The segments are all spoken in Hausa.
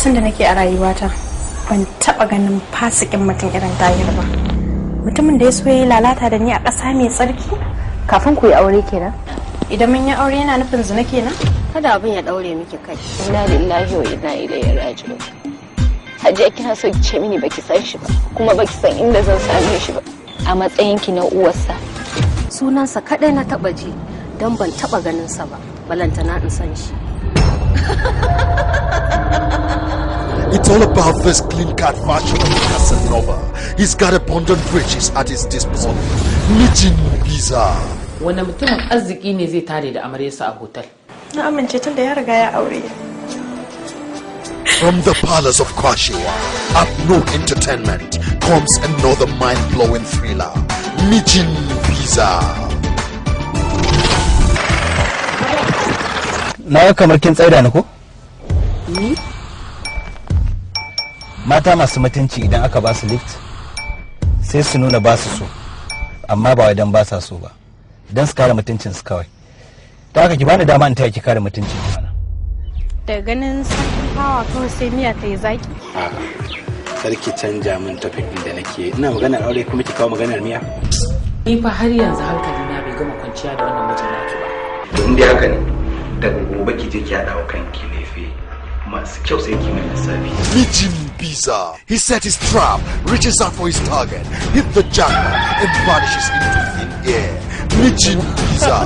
Tun da nake a rayuwata ban taba ganin fasikin mutum irin Tahir ba. Mutumin da ya so ya yi lalata da ni a ƙasa mai tsarki. Kafin ku yi aure kenan? Idan mun yi aure yana nufin zina kenan? Kada abin ya daure miki kai. Inna lillahi wa inna ilaihi raji'un. Hajiya kina so ki ce mini baki san shi ba, kuma baki san inda zan same shi ba. A matsayin ki na uwarsa. Sunansa kadai na taba ji don ban taba ganin sa ba. Balantana in san shi. It's all about this clean-cut version of Casanova. He's got abundant riches at his disposal. Mijin Biza. Wani mutumin arziki ne zai tare da amaryarsa a hotel? Na amince tun da ya riga ya aure. From the palace of Kwashiwa, at No Entertainment, comes another mind-blowing thriller, Mijin Biza. Na ga kamar kin tsaida ni ko? Ni? Mata masu mutunci idan aka ba su lift sai su nuna ba su so, amma ba wai dan ba sa so ba, dan su kare mutuncin su kawai. Ta haka ki bani dama in taya ki kare mutuncin ki mana. Daga ganin sarkin fawa kawai sai miya ta yi zaki. A'a, sarki canja min topic din da nake. Ina maganar aure kuma ki kawo maganar miya. Ni fa har yanzu hankali na bai gama kwanciya da wannan mijin naki ba. To in dai haka ne, daga gobe ki je ki haɗa wa kanki lefe masu kyau sai ki mai lissafi. Mijin Biza. He set his trap, reaches out for his target, hit the jackpot, and vanishes into thin air. Mijin Biza.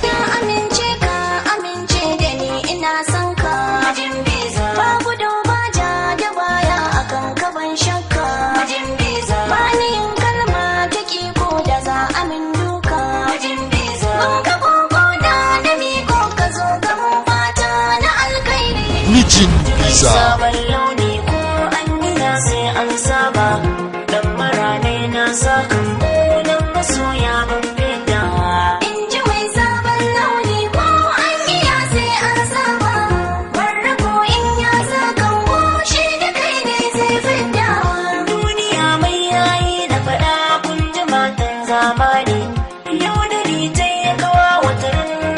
Na amince ka amince da ni ina son ka. Mijin Biza. Ba gudu ba ja da baya akan ka ban shakka. Mijin Biza. Ba ni yin kalma ta ki ko da za a min duka. Mijin Biza. Mun ka koko da na miko ka zo ka mun fata na alkhairi. Mijin Biza. Sabon launi ko an nuna sai an saba. Dan marane na sa kan nan masoya ban fita. In ji mai sabon launi ko an iya sai an saba. Warrako in ya sa kan shi da kai ne zai fita. Duniya mai yayi na faɗa kun ji matan zamani. Yau da ni ta yi kawa wata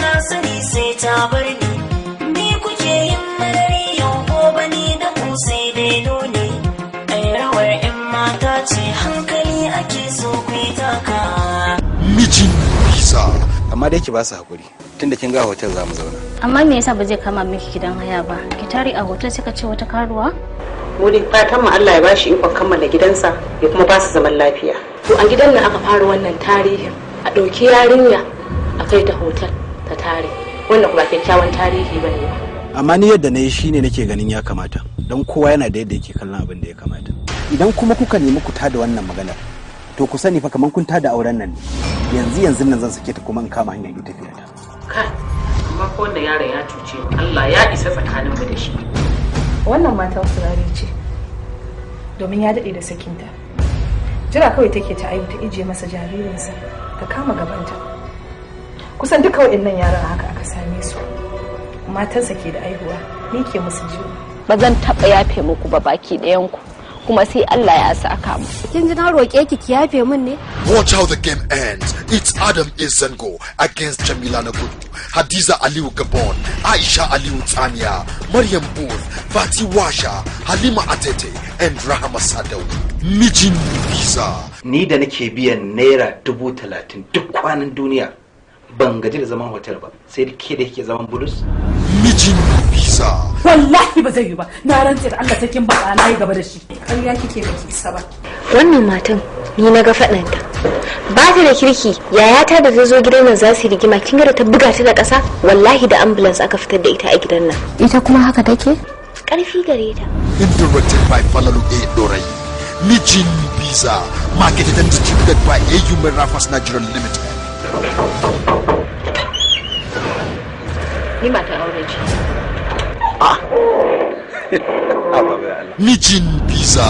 na sani sai ta bar ni. Ni kuke yin marari yau gobe ni da ku sai dai nuni. Ai rawar 'yan mata ce hankali ake so ku yi taka. Mijin Biza. Amma dai ki ba su hakuri tunda kin ga hotel za mu zauna. Amma me yasa ba zai kama miki gidan haya ba? Ki tare a hotel sai ka ce wata karuwa? Mu dai fatan mu Allah ya bashi ikon kammala gidansa ya kuma ba su zaman lafiya. To a gidan nan aka fara wannan tarihin a ɗauki yarinya a kai ta hotel ta tare. Wannan ba kyakkyawan tarihi ba ne ba. Amma ni yadda na yi shine nake ganin ya kamata, don kowa yana da yadda yake kallon abin da ya kamata. Idan kuma kuka nemi ku tada wannan maganar, to ku sani fa kamar kun tada auren nan ne. Yanzu yanzu nan zan sake ta kuma in kama hanyar yi tafiya ta. Kai, amma ko wannan yaron ya cuce mu. Allah ya isa tsakanin mu da shi. Wannan mata turare ce, domin ya daɗe da sakinta. Jira kawai take ta aiwu ta ijiye masa jaririnsa ta kama gabanta. Kusan duka waɗannan yaran haka aka same su. Matansa ke da aihuwa, ni ke musu jiwo. Ba zan taɓa yafe muku ba baki ɗayan ku. Kuma sai Allah ya saka mu. Kin ji na roƙe ki ki yafe min ne? Watch how the game ends. It's Adam Izango against Jamila Nagudu, Hadiza Aliyu Gabon, Aisha Aliyu Tania, Maryam Booth, Fati Washa, Halima Atete, and Rahama Sadau. Mijin Biza. Ni da nake biyan ₦30,000 duk kwanan duniya ban gaji da zaman hotel ba sai ke da yake zaman bulus. Mijin Biza. Wallahi ba zai yi ba. Na rantse da Allah sai kin ba na yi gaba da shi. Ƙarya kike baki isa ba. Wannan matan ni na ga faɗanta. Ba ta da kirki, yayata da ta zo gidan nan za su yi rigima, kin ga da ta buga ta da ƙasa, wallahi da ambulance aka fitar da ita a gidan nan. Ita kuma haka take? Ƙarfi gare ta. Directed by Falalu A. Dorai. Mijin Biza. Marketed and distributed by AU Merafas Nigeria Limited. Ni matan aure ce. Mijin Biza.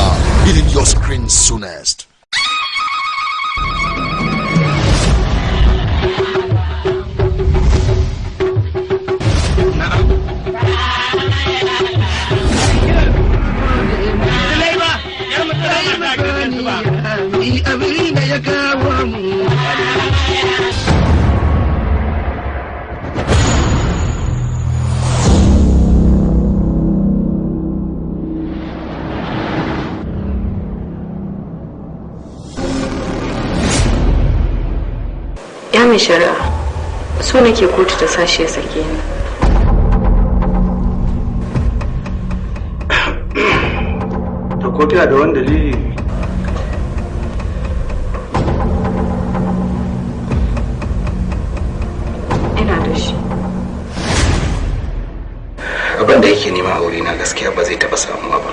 Hitting your screen soonest. Abin da ya kawo mu. Mai shari'a, so nake kotu ta sashi ya sake ni. To, ko tana da wani dalili? Ina da shi. Abin da yake nema a wurina, gaskiya ba zai taɓa samuwa ba.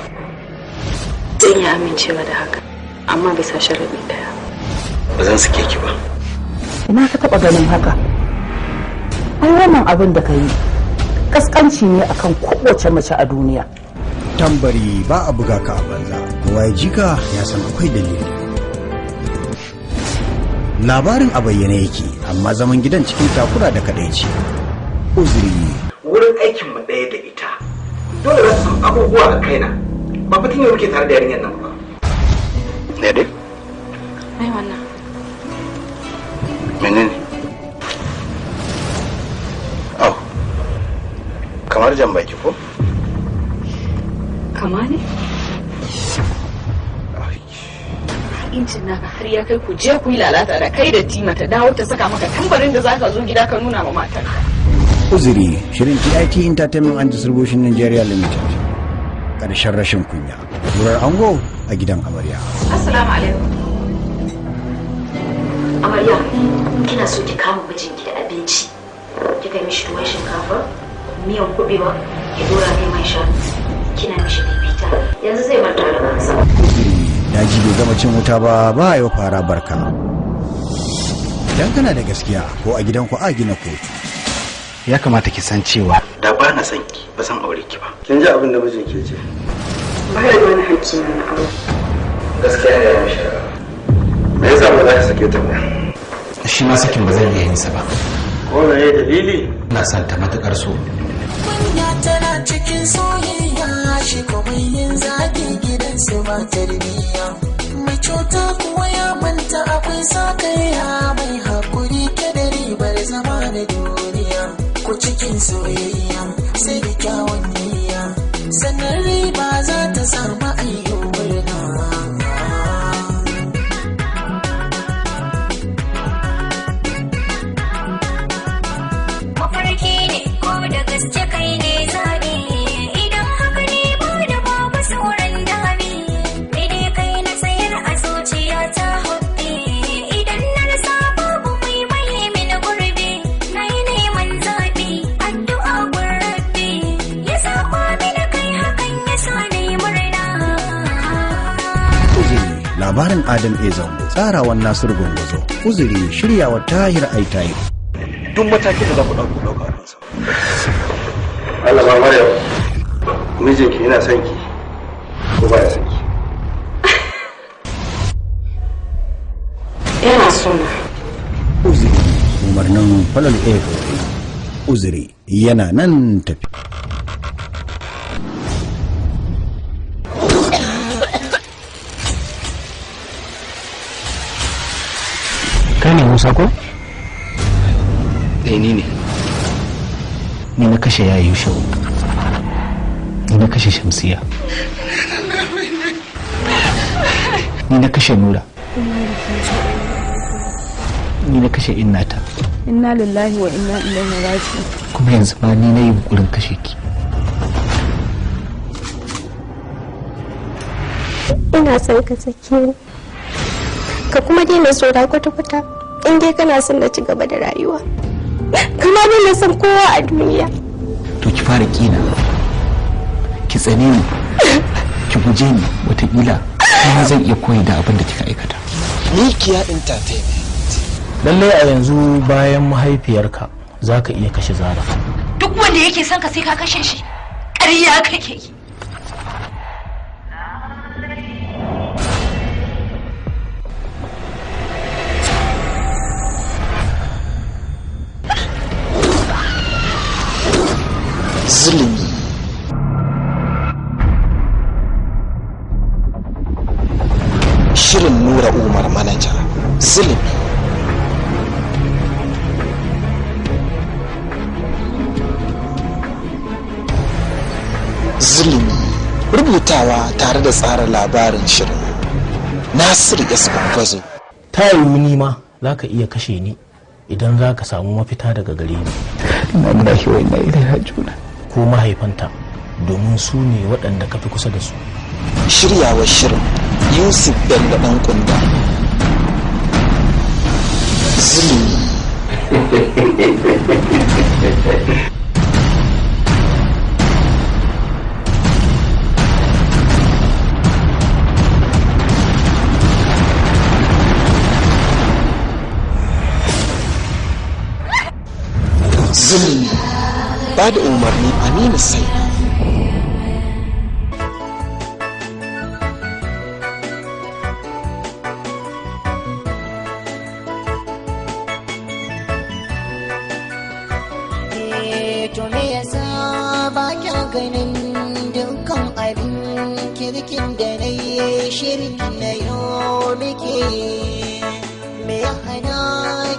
Zan iya amincewa da haka, amma bisa sharaɗi ɗaya. Ba zan sake ki ba. Ina ka taɓa ganin haka? Ai wannan abin da ka yi kaskanci ne akan kowace mace a duniya. Tambari ba a buga ka a banza, kowa ya jika ya san akwai dalili. Labarin a bayyane yake, amma zaman gidan cikin takura da kadaici. Uzuri. Wurin aikin mu ɗaya da ita, dole za su san abubuwa a kaina. Ba fitin yau muke tare da yarinyar nan ba ne dai. Ai wannan. Menene? Au, kamar jan baki ko? Kama ne? Incin naka har ya kai ku je ku yi lalata da kai da Tima, ta dawo ta saka maka tambarin da zaka zo gida ka nuna ma matarka. Uzuri, shirin TIT Entertainment and Distribution Nigeria Limited. Ƙarshen rashin kunya. Turar ango a gidan amarya. Assalamu alaikum. Amarya, kina so ki kama mijinki da abinci, kika yi mishi tuwon shinkafa miyan kubewa, ki dora mai man shanu, kina mishi bibita, yanzu zai manta da kansa. Uzuri, daji bai gama cin wuta ba, ba a yi wa fara barka. Idan kana da gaskiya, ko a gidanku a gina kotu. Ya kamata ki san cewa da ba na son ki, ba san aure ki ba. Kin ji abin da mijin ke ce? Ba ya bani hakki na na aure. Gaskiya ne, ya mishi. Me yasa ba za ka sake ta ba? Shi ma sakin ba zan iya yin sa ba. Ko me dalili? Ina son ta matukar so. Kunya tana cikin soyayya, shi kuma yin zagi gidansu ba tarbiyya. Mai cuta kuwa ya manta akwai sakayya, mai hakuri ke da ribar zama da duniya. Ko cikin soyayya sai da kyawun niyya, sannan riba za ta samu ayyo murna. Mafarki ne ko da gaske kai ne zabi? Idan haka ne, ba da babu sauran dami. Ni dai kai na tsayar a zuciya ta hubbi. Idan na rasa, babu mai maye mini gurbi. Na yi neman zabi, addu'a gun Rabbi ya zaɓa mini kai, hakan ya sa na yi murna. Uzuri, labarin Adam A. Zango, tsarawan Nasiru Gwangwazo. Uzuri, shiryawa Tahir Ai Tahir. Duk matakin da za ku ɗauka, ɗauka a kansa. Allah ma Maryam, mijinki yana son ki ko baya son ki? Yana sona. Uzuri, umarnin Falal A. Ɗorayi. Uzuri yana nan tafi. Kai ne Musa ko? Eh, ni ne. Ni na kashe yayi Yushau, ni na kashe Shamsiya, ni na kashe Nura, ni na kashe innata. Inna lillahi wa inna ilaihi raji'un. Kuma yanzu ma ni na yi yunkurin kashe ki. Ina son ka sake ni, ka kuma daina tsora kwata-kwata, in dai kana son na ci gaba da rayuwa. Kuma daina son kowa a duniya. To, ki fara kina, ki tsane ni, ki guje ni, watakila kuma zan iya koyi da abin da kika aikata. Mikiya Entertainment. Lallai a yanzu bayan mahaifiyarka za ka iya kashe Zara. Duk wanda yake son ka sai ka kashe shi? Ƙarya kake yi. Zulumi. Shirin Nura Umar Manaja. Zulumi. Zulumi. Rubutawa tare da tsara labarin shirin, Nasiru S. Gwangwazo. Ta yiwu ni ma za ka iya kashe ni Idan za ka samu mafita daga gare ni. Inna lillahi wa inna ilaihi raji'un. Ko mahaifanta, domin su ne waɗanda ka fi kusa da su. Shiryawar shirin Yusuf Bello ɗan kunda. Zulumi. Zulumi. Ba da umarni Aminu Sai. To me yasa ba kya ganin dukkan abin kirkin da na yi shirin na yau muke? Me ya hana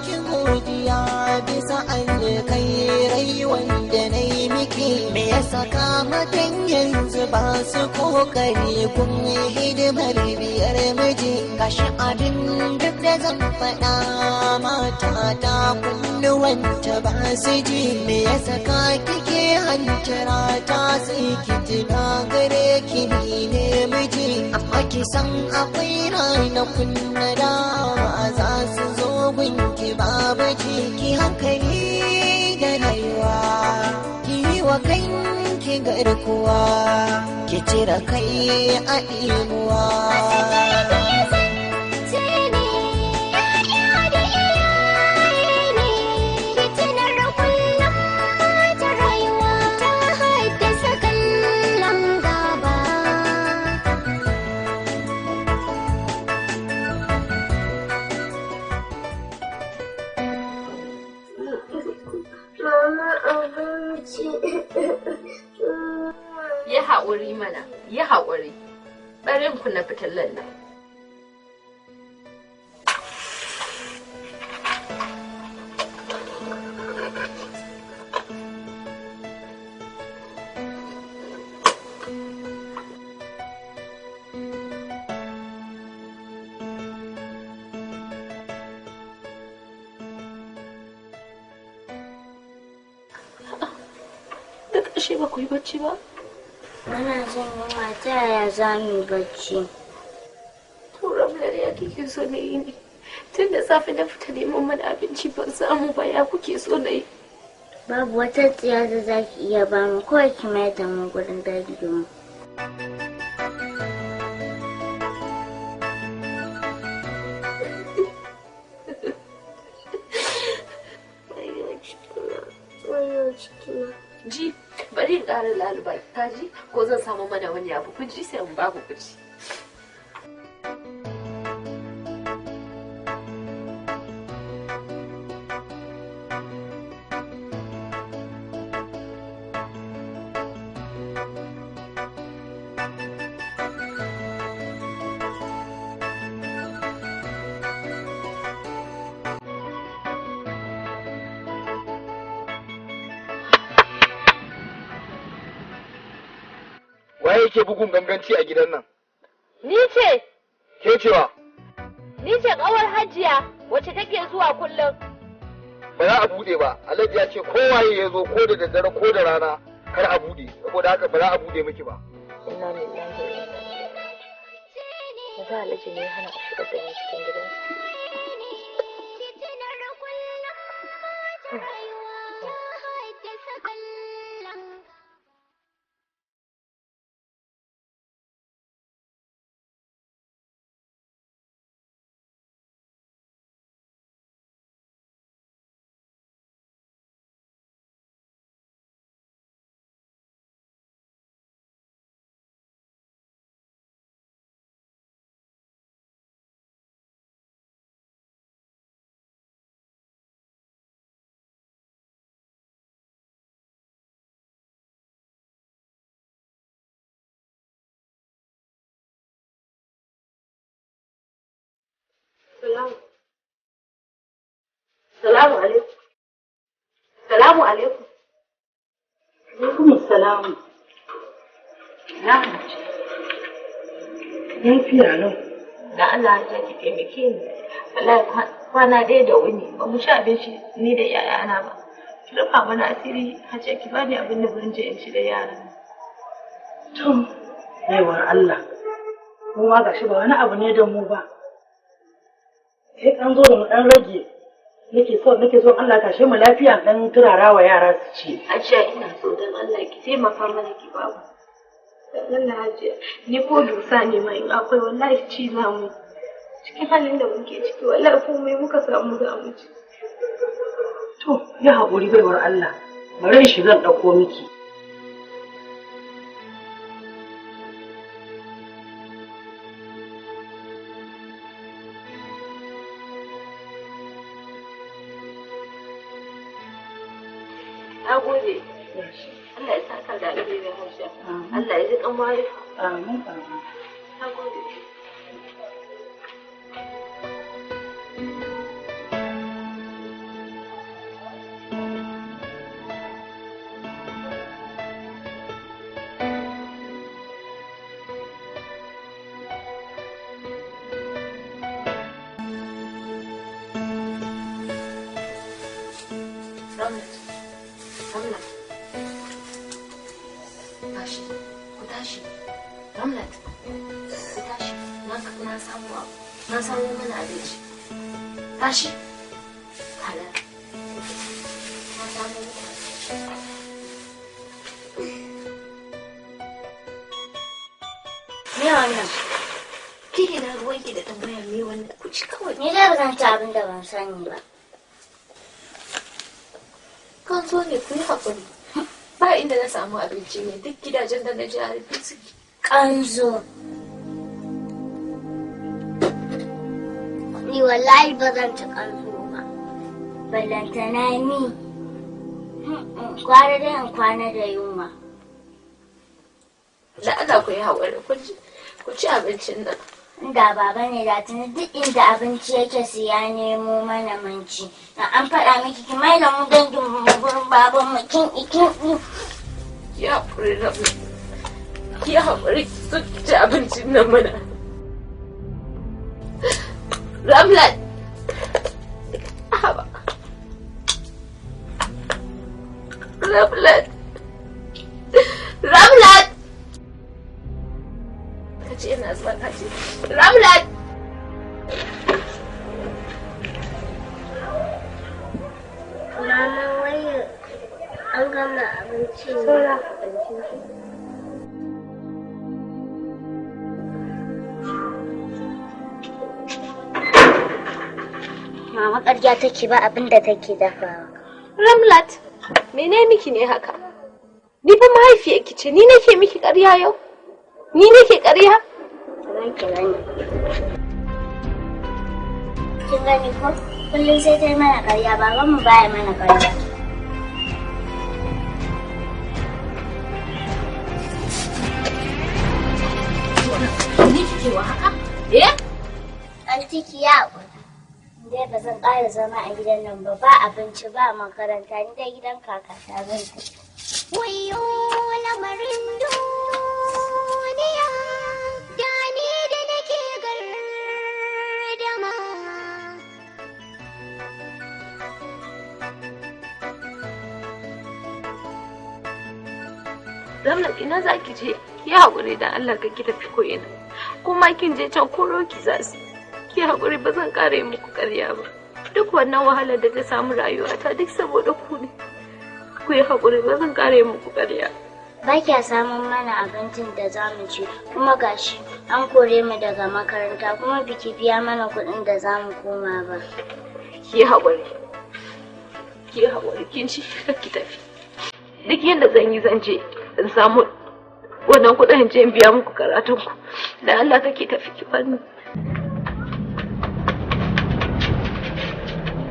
ki godiya bisa alkhairai wanda na yi miki? Me ya saka matan yanzu ba su kokari kun hidimar biyar miji? Gashi abin duk da zan faɗa mata ta kunnuwanta ba su ji. Me ya saka kike hantara ta? Sai ki tuna gare ki ni ne miji, amma ki san akwai ranakun na dama za su zo gunki babu ji. Ki hankali da rayuwa, ki yi wa kanki garkuwa, ki cire kai a ɗimuwa. Yi haƙuri mana, yi haƙuri. Barin kunna fitilan nan. Da ƙarshe ba ku yi bacci ba? Muna jin yunwa, ta yaya za mu yi bacci? To Ramlar, ya kike so na yi ne? Tun da safe na fita neman mana abinci ban samu ba, ya kuke so na yi? Babu wata tsiya da za ki iya ba mu, kawai ki mayar da mu gurin danginmu. Ji, bari in ƙara laluba, ka ji ko zan samu mana wani abu, kun ji, sai in ba ku kuci. Waye yake bugun ganganci a gidan nan? Ni ce. Ke cewa? Ni ce ƙawar Hajiya wacce take zuwa kullum. Ba za a bude ba. Alhaji ya ce kowaye ya zo ko da daddare ko da rana kar a bude. Saboda haka ba za a bude miki ba. Inna lillahi wa inna ilaihi raji'un. Yanzu Alhaji ne ya hana a shigar da ni cikin gidansa. Salamu alaikum. Salamu alaikum. Alaikum salamu. Na mace. Lafiya lau. Da Allah ya ki taimake ni. Wallahi Kwana ɗaya da wuni ba mu ci abinci ni da yayana ba. Ki rufa mana asiri Hajiya, ki bani abin da zan je in ci da yaran. To, baiwar Allah, mu ma gashi ba wani abu ne da mu ba. Sai an zo da mu ɗan rage. Nake so Allah tashe mu lafiya dan turara wa yara su ci. Hajiya, ina so don Allah ki taimaka mana ki ba mu. Dan Allah Hajiya, ni ko dusa ne ma in akwai, wallahi ci za mu. Cikin halin da muke ciki, wallahi komai muka samu za mu ci. To, ya haƙuri baiwar Allah. Bari in shiga in ɗauko miki. Na gode. Allah ya saka da alheri Hajiya. Allah ya ji kan mahaifa. Amin, amin. Na gode. Ramlat, Ramlat, tashi, ku tashi, Ramlat, ku tashi, na samu abu, na samu mana abinci. Tashi, hala, na samu muku abinci. Me wannan? Ke ina ruwanki da tambaya me wannan? Ku ci kawai. Ni da ba zan ci abin da ban sani ba. Kan zo ne, ku yi haƙuri. Ba inda na samu abinci ne, duk gidajen da na je a rufe suke. Ƙanzo. Ni wallahi ba zan ci ƙanzo ba. Ballantana ni. Kwara dai in kwana da yunwa. Da Allah ku yi haƙuri, ku ci abincin nan. Inda baba ne, da tuni duk inda abinci yake su ya nemo mana mun ci. Na an faɗa miki ki mai da mu dangin mu gurin baban mu, kin kin. Ki haƙuri Ramlat. Ki haƙuri, ki so ki ci abincin nan mana. Ramlat. Haba. Ramlat. Ramlat. Ka ce ina zuwa, ka ce. Ramlat. Mama, wai an gama abinci ne? Saura. Mama, ƙarya take, ba abin da take dafawa. Ramlat, mene miki ne haka? Ni fa mahaifiyarki ce, ni nake miki ƙarya yau? Ni nake ƙarya? Za ki gani. Kin gani ko? Kullum sai ta yi mana ƙarya, babanmu baya mana ƙarya. Ni kike wa haka? Eh? Anti, ki yi haƙuri. Dai ba zan ƙara zama a gidan nan ba, ba abinci ba makaranta, ni dai gidan kakata zan tafi. Wayo lamarin duniya, da ni da nake gardama. Ramlat, ina za ki je? Ki haƙuri da Allah, ka ki tafi ko ina. Kuma kin je can koro ki za su. Ki haƙuri, ba zan ƙara yi muku ƙarya ba. Duk wannan wahalar da ta samu rayuwata duk saboda ku ne. Ku yi haƙuri, ba zan ƙara yi muku ƙarya. Ba kya samun mana abincin da za mu ci, kuma gashi an kore mu daga makaranta, kuma biki biya mana kuɗin da za mu koma ba. Ki yi haƙuri. Ki yi haƙuri, kin ci, kar ki tafi. Duk yadda zan yi, zan je in samu wannan kuɗin in je in biya muku karatun ku. Da Allah kake tafi ki bar ni.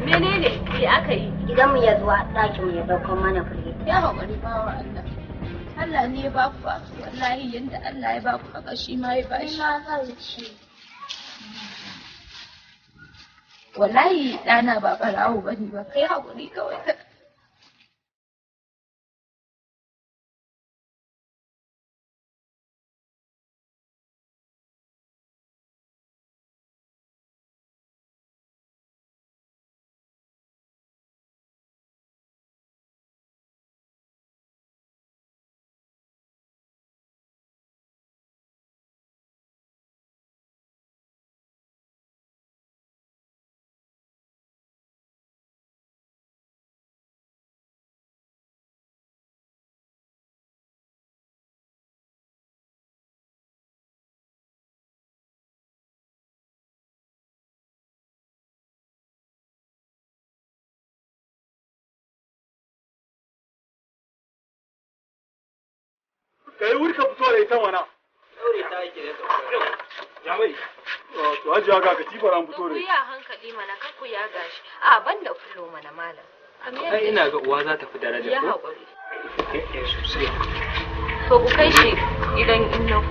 Menene? Me aka yi? Gidanmu ya zuwa ɗakin mu ya ɗauko mana kuɗi. Ya haƙuri bawa Allah. Allah ne ya ba ku, wallahi yanda Allah ya ba ku haka shi ma ya ba shi. Ma zan ci. Wallahi ɗana ba ɓarawo ba ne ba, kai haƙuri kawai. Kai wuri ka fito da ita mana. Daure ta yake da Jami'i. To hajiya ga katifar an fito da Ku ita. yi a hankali mana kar ku ya gashi. A ban da fulo mana malam. Ai ina ga uwa za ta fi daraja Ya ko? haƙuri. Eh sosai. To ku kai shi gidan Inno.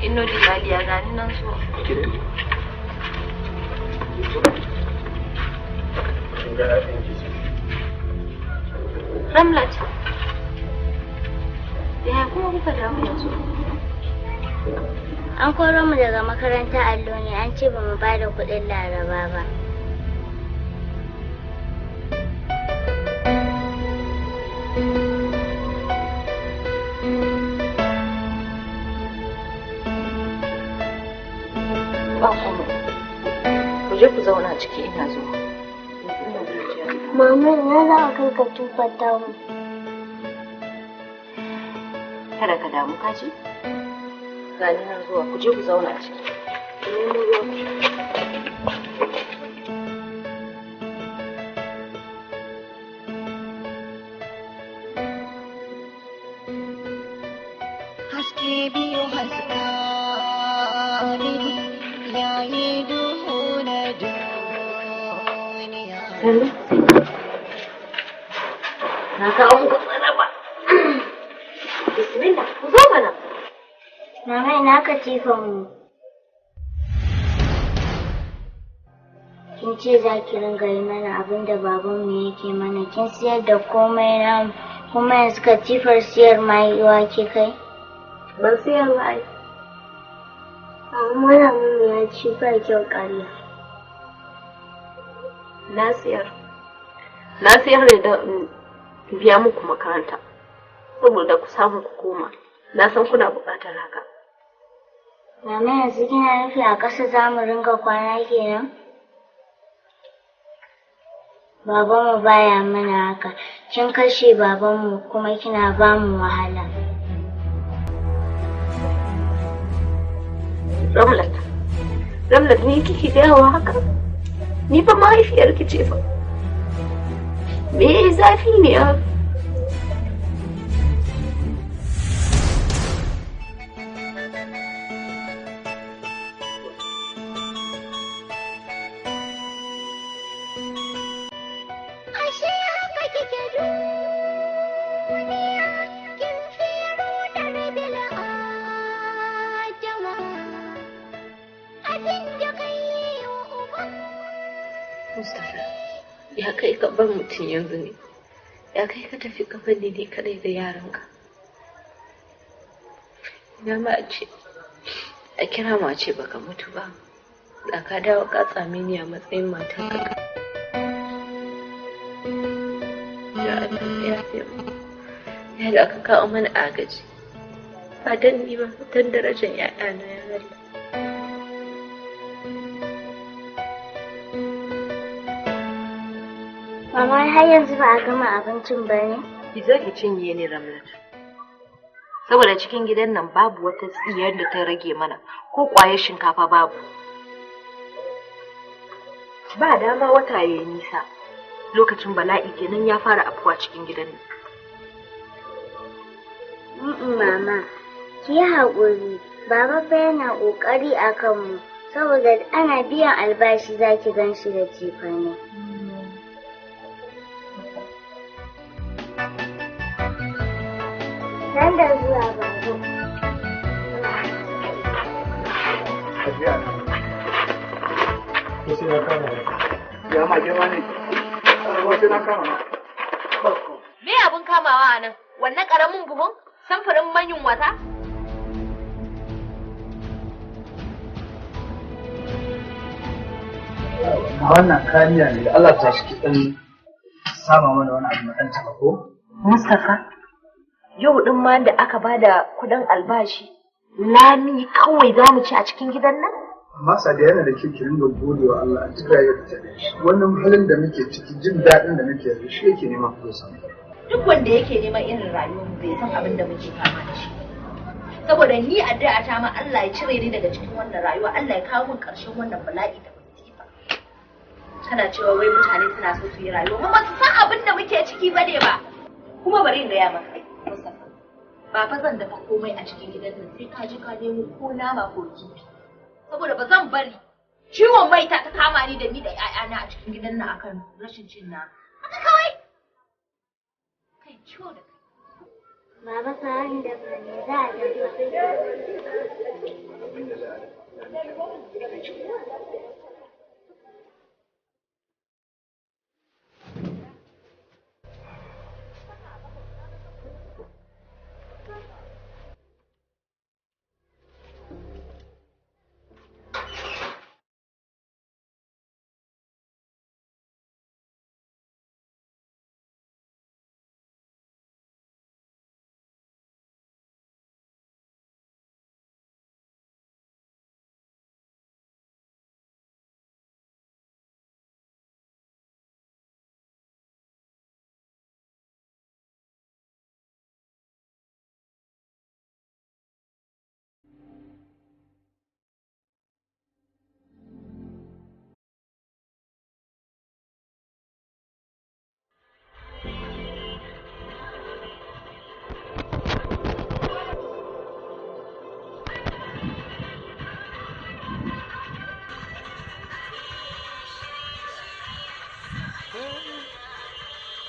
Inno Dilaliya gani nan zuwa. Ramlat. Yaya kuma kuka dawo yanzu? An koro mu daga makaranta allo ne an ce ba mu ba da kuɗin laraba ba. Ba komai. Ku je ku zauna ciki ina zuwa. Mama ina za a kai katifar tamu. Kada ka damu ka ji? Gani nan zuwa ku je ku zauna ciki. Ku nemo ruwa ku sha. Haske biyu haska mini yayi duhu na duniya. Sannu. Na kawo muku tsaraba. Bismillah, ku zo mana. Mama ina katifar mu. Kin ce za ki ringa yi mana abin da babanmu yake mana kin siyar da komai namu kuma yanzu katifar siyar ma yiwa ke kai. Ban siyar ba ai. Amma malamin ya ci ba kyau ƙarya. Na siyar. Na siyar ne da in biya muku makaranta. Saboda ku samu ku koma. Na san kuna buƙatar haka. Mama yanzu kina nufi a ƙasa za mu ringa kwana kenan? Babanmu baya mana haka. Kin kashe babanmu kuma kina ba mu wahala. Ramlat. Ramlat ni kike gayawa haka? Ni fa mahaifiyarki ce fa. Me yayi zafi ne a? Ashe haka kike duniya kin fi rudar bil'adama. Abin da kai yi wa uban Mustapha, ya kai ka bar mutum yanzu ne. Ya kai ka tafi ka bar ni ne kadai da yaranka. Ina ma a ce, a kira mu a ce baka mutu ba. Da ka dawo ka same ni a matsayin matarka. Ya Allah, ya fi mu. Ya da aka kawo mana agaji. Ba dan ni ba, dan darajar 'ya'yana ya Allah. Mama har yanzu ba a gama abincin ba ne? Ki zo ki cinye ni Ramlat. Saboda cikin gidan nan babu wata tsiyar da ta rage mana ko ƙwayar shinkafa babu. Ba dama wata yayi nisa. Lokacin bala'i kenan ya fara afkuwa cikin gidan nan. Mm mama, ki yi haƙuri. Baba fa yana ƙoƙari a kanmu saboda ana biyan albashi za ki gan shi da cefane. Nan da zuwa baba. Ko sai na kama Ya ma girma ne. Ko sai na kama ma. Me abun kamawa a nan? Wannan ƙaramin buhun? Samfurin manyan wata? Wannan kamiya ne da Allah ta shi dan sama mana wani abu na dan taba ko? Mustapha, yau ɗin ma da aka bada kuɗin albashi, lami kawai za mu ci a cikin gidan nan? Amma Sadiya yana da kyau ki ringa gode wa Allah a duk rayuwar da ta shi. Wannan halin da muke ciki jin daɗin da muke yanzu shi yake nema ku samu. Duk wanda yake neman irin rayuwar mu bai san abin da muke fama da shi. Saboda ni addu'a ta ma Allah ya cire ni daga cikin wannan rayuwa, Allah ya kawo min ƙarshen wannan bala'i da masifa. Kana cewa wai mutane suna so su yi rayuwa, mu ba su san abin da muke ciki bane ba. Kuma bari in gaya maka, Mustapha, ba Ba fa zan dafa komai a cikin gidan nan sai ka je ka nemo ko nama ko kifi. Saboda ba zan bari ciwon maita ta kama ni da ƴaƴana a cikin gidan nan akan rashin cin nama. Haka kawai. Kai ciwo da kai. Baba ka an dafa ne za a dafa. Abin da za a dafa.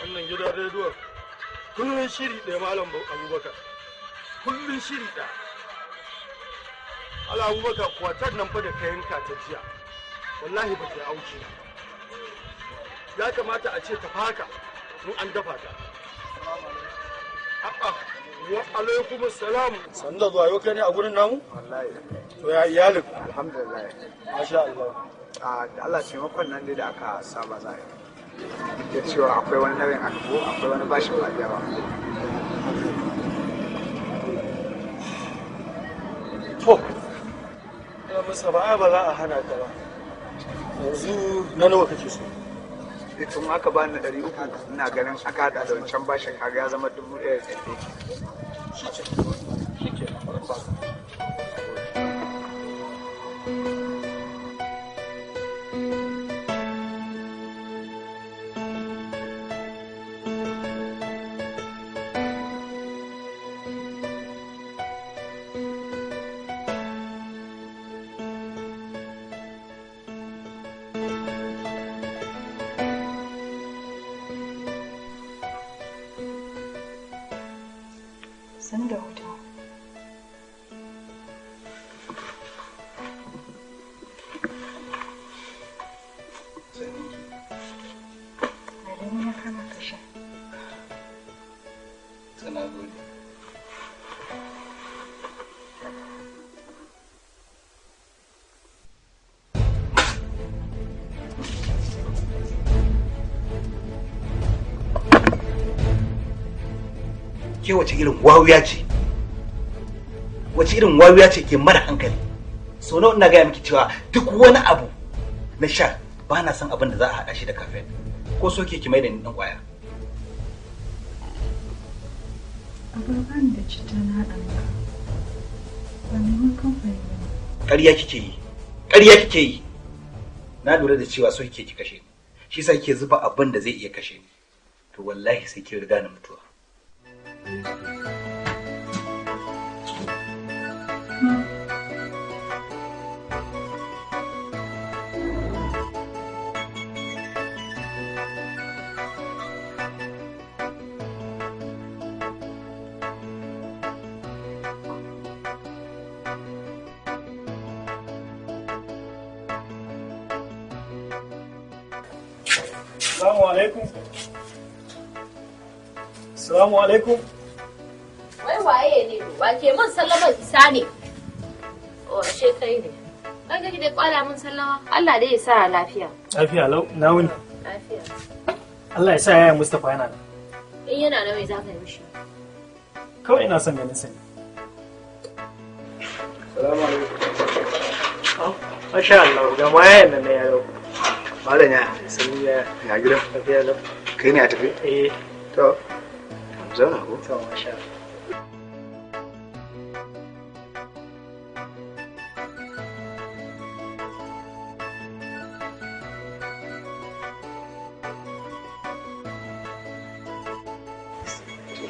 Wannan gidan rediyon kullum shiri ɗaya Malam Abubakar, kullum shiri ɗaya. Malam Abubakar, kwatar nan fa da ka yanka ta jiya wallahi ba ta auki ba. Ya kamata a ce ta faka in an dafa ta. A'a, wa alaikum salam. Sannu da zuwa, yau kai ne a gurin namu? Wallahi. To ya iyalin? Alhamdulillah. Masha Allah. A da Allah taimakon nan dai da aka saba za a yi. Da cewa akwai wani nauyin abu, akwai wani bashin ba biya ba. To, ina masa ba ba za a hana ka ba. Yanzu na nawa kake so? Tun aka bani 300 ina ganin aka hada da wancan bashin kaga ya zama 1100. Shi ke, shi ke, bari ba ka. Sani da hutawa. Ga lemu na kama ka sha. Sana gode. Ke wace irin wawiya ce? Wace irin wawiya ce ke mara hankali? So nawa ina gaya miki cewa duk wani abu na sha ba na son abin da za a haɗa shi da caffeine. Ko so ke ki mai da ni ɗan ƙwaya? Abarba ne da citta na haɗa maka. Ba neman kamfani ba ne. Ƙarya kike yi. Ƙarya kike yi. Na lura da cewa so kike ki kashe ni. Shi yasa kike zuba abin da zai iya kashe ni. To wallahi sai kin riga ni mutuwa. Assalamu alaikum. Assalamu alaikum. Wai waye ne? Wa ke mun sallama isa ne? O ashe kai ne. Kai kake dai kwala mun sallama. Allah dai ya sa lafiya. Lafiya lau, na wuni. Lafiya. Allah ya sa yaya Mustapha yana nan. In yana nan me za ka yi mishi? Kawai ina son ganin sa ne. Assalamu alaikum. Masha Allah, ga ma yayan nan na yaro. Malam ya. Sani ya. Ya gida. Lafiya lau. Kai ne a tafi? Eh. To, zauna ko? To, masha Allah.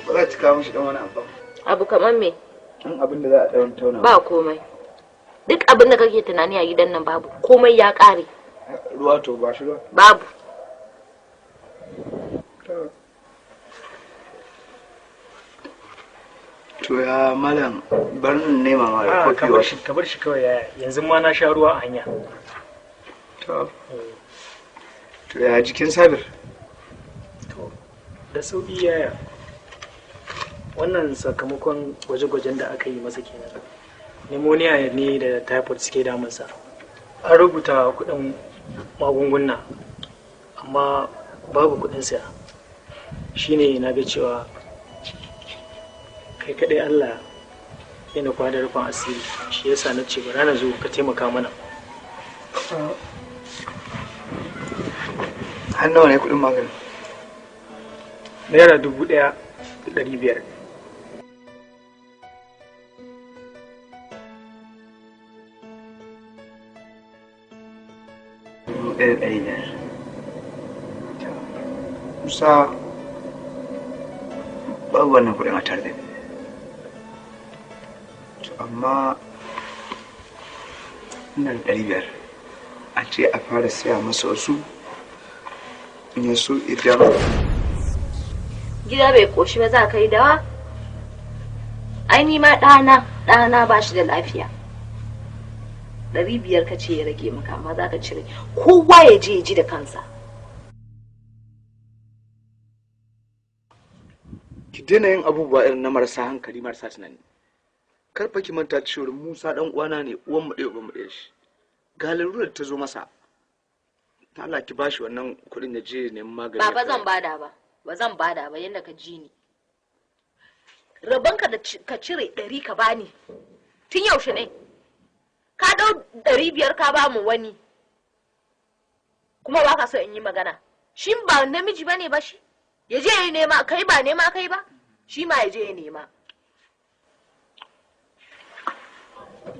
Ba za ki kawo mishi dan wani abu ba. Abu kamar me? Ɗan abin da za a ɗan tauna. Ba komai. Duk abin da kake tunani a gidan nan babu. Komai ya ƙare. Ruwa to ba shi ruwa. Babu. To ya malam bar in nema ma da Ah, kofi wa. ka bar shi kawai yaya. Yanzu ma na sha ruwa a hanya. To. To ya jikin Sabir? Da sauƙi yaya. Wannan sakamakon gwaje-gwajen da aka yi masa kenan. Pneumonia ne da typhoid suke damunsa. An rubuta kuɗin magunguna amma babu kuɗin saya. Shine na ga cewa kai kaɗai Allah ya nufa da rufin asiri, shi yasa na ce bara na zo ka taimaka mana. Har nawa ne kuɗin magani? ₦1,500. 1,500. Musa, babu wannan kuɗin a tare da ni. To amma ina da 500. A ce a fara siya masa wasu in ya so idan Gida bai koshi ba za ka yi dawa? Ai ni ma ɗana, ɗana ba shi da lafiya. 500 ka ce ya rage maka amma za ka cire. Kowa ya je ya ji da kansa. Ki daina yin abubuwa irin na marasa hankali marasa tunani. Kar fa ki manta cewar Musa dan uwana ne, uwan mu ɗaya uban mu ɗaya shi. Ga lalurar da ta zo masa. Ta Allah ki bashi wannan kuɗin ya je ya nemi magani. Ba ba zan bada ba. Ba zan bada ba yadda ka ji ni. Rabonka da ka cire 100 ka bani. Tun yaushe ne? Ka ɗau 500 ka ba mu wani. Kuma ba ka so in yi magana. Shi ba namiji ba ne ba shi? Ya je ya nema, kai ba nema kai ba? Shi ma ya je ya nema.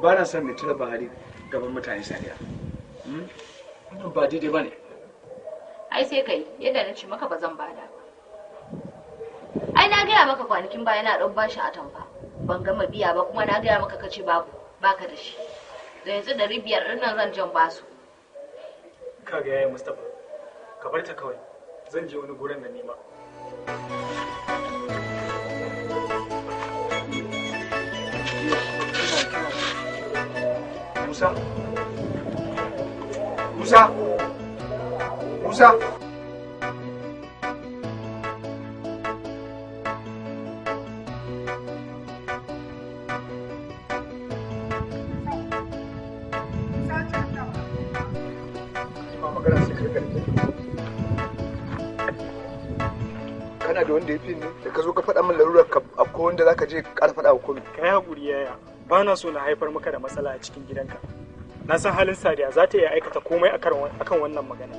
Ba na son mai tura Buhari gaban mutane Sadiya. Wannan ba daidai ba ne. Ai sai kai, yadda na ce maka ba zan bada ba. Ai na gaya maka kwanakin baya na ɗan bashi atamfa. Ban gama biya ba kuma na gaya maka kace babu, baka da shi. Da yanzu 500 ɗin nan zan jan basu. Ka ga yaya Mustapha, ka bar ta kawai. Zan je wani gurin na nema. Musa. Musa. Musa. Kana da wanda ya fi ne da ka zo ka faɗa min larurar ka, akwai wanda za ka je ƙara faɗa wa komai. Ka yi haƙuri yaya, ba na so na haifar maka da matsala a cikin gidanka. Na san halin Sadiya za ta iya aikata komai akan wannan magana.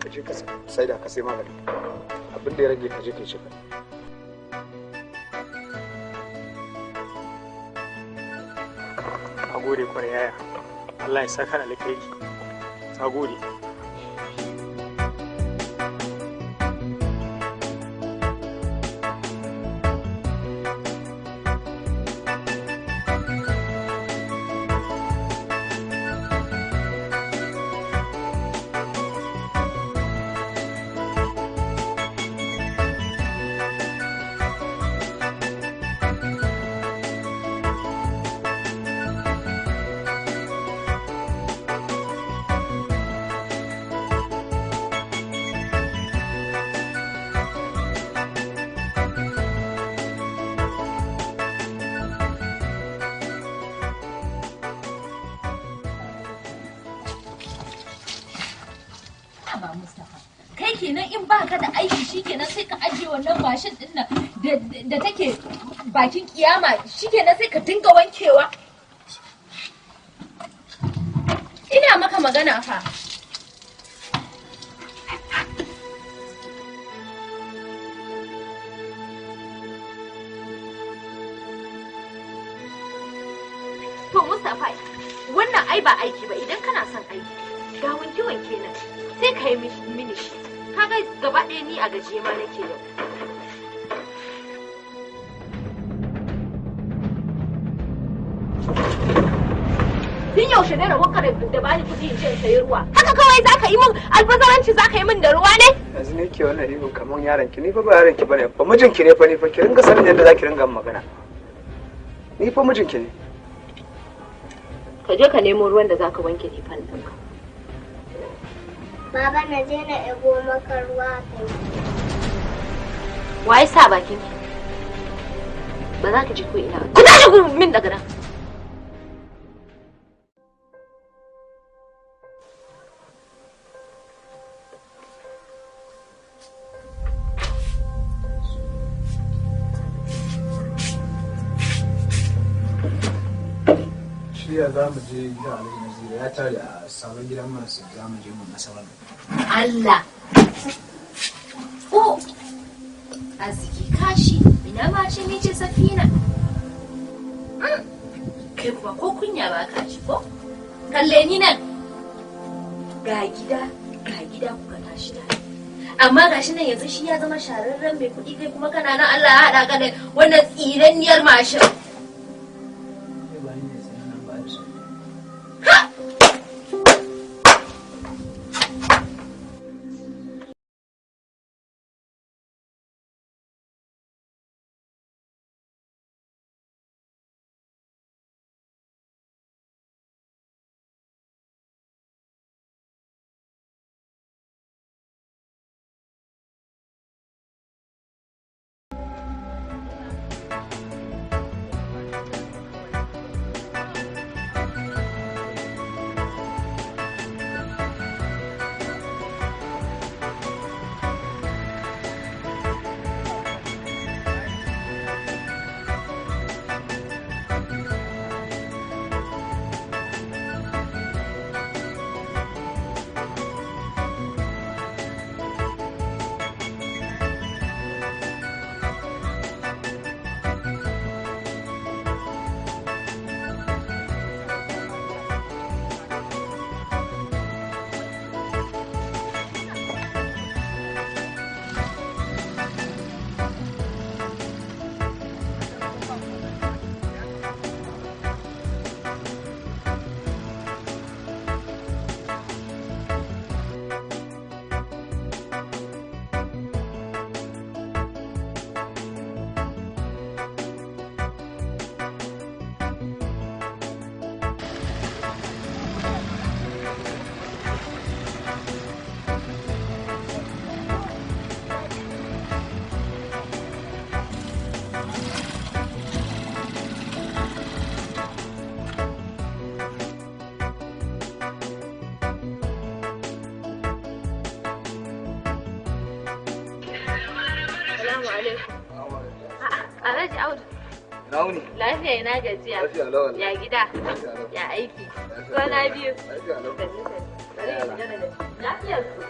Ka je ka sai da ka sai magani. Abin da ya rage ka je ka yi shiga. Na gode kwarai yaya. Allah ya saka da alkhairi. Na gode. Ba Mustapha, kai kenan in baka da aiki shikenan sai ka ajiye wannan mashin din nan da take bakin kiyama, shikenan sai ka dinga wankewa. Ina maka magana fa. To Mustapha, Wannan ai ba aiki ba, idan kana son aiki ga wanke wanke nan sai ka yi mini shi. Kaga gaba ɗaya ni a gajiye ma nake yau. Tun yaushe ne rabon ka da bani kuɗi in je in sayi ruwa? Haka kawai za ka yi min albazaranci, za ka yi min da ruwa ne? Yanzu ne ke wannan ihun kamar yaron ki, ni fa ba yaron ki bane fa, mijin ki ne fa. Ni fa ki ringa sanin yadda za ki ringa magana. Ni fa mijin ki ne. Ka je ka nemo ruwan da za ka wanke lifan ɗinka. Baba, na je na ego maka ruwa kai. Waye sa bakin ki? Ba za ka je ko ina ba. Ku tashi ku min daga nan. Shirya za mu je gidan Alhaji Naziru, ya tare a sabon gidan marasa, za mu je mu masa wannan. Allah. Oh! Arziki kashi, ina ma ce ni ce Safina. Kai kuma ko kunya ba ka ci ko? Kalle ni nan. Ga gida, ga gida kuka tashi tare. Amma gashi nan yanzu shi ya zama shararren mai kuɗi, kai kuma kana nan Allah ya haɗa ka da wannan tsinanniyar mashin. Assalamu alaikum. Alhaji Audu. Nauni. Lafiya, ina gajiya. Lafiya lau wallahi. Ya gida. Lafiya lau. Ya aiki. Lafiya Kwana lau. biyu. Lafiya lau. Sannu, sannu. Bari in shiga daga ciki. Lafiyar ku.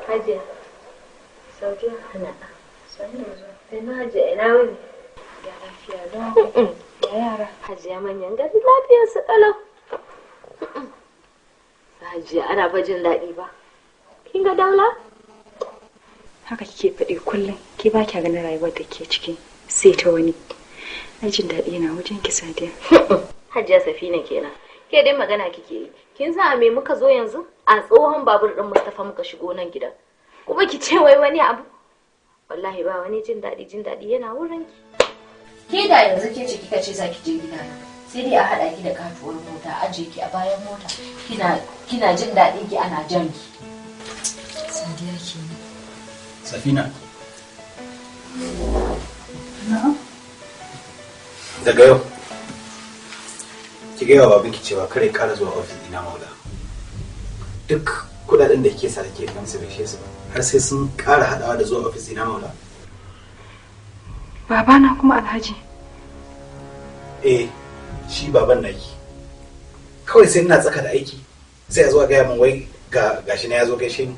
Hajiya. Saudiya. Hana. Sannu da zuwa. Ina Hajiya, ina wuni. Ya lafiya lau. Ya yara. Hajiya, manyan gari lafiyar su kalau. Hajiya, ana fa jin daɗi ba. Kin ga Daula? Haka kike faɗi kullum, ke ba kya ganin rayuwar da ke ciki sai ta wani. Ai jin daɗi yana wajen ki, Sadiya. Hajiya Safina kenan. Ke dai magana kike yi. Kin san a me muka zo yanzu? A tsohon babur ɗin Mustapha muka shigo nan gidan. Kuma ki ce wai wani abu. Wallahi ba wani jin daɗi, jin daɗi yana wurin ki. Ke da yanzu ke ce kika ce za ki je gida na. Sai dai a haɗa ki da katuwar mota, a ajiye ki a bayan mota. Kina jin daɗin ki ana jan ki. Sadiya kenan. Safina, Na'am. daga yau ki gaya wa babanki cewa kare kara zuwa ofis ina Maula. Duk kudaden da kike sa kike gamsu bai su ba, har sai sun kara hadawa da zuwa ofis ina Maula. Babana kuma, Alhaji? Eh, shi baban naki. Kawai sai ina tsaka da aiki Sai a zo a gaya min wai ga gashi na ya zo gaishe ni.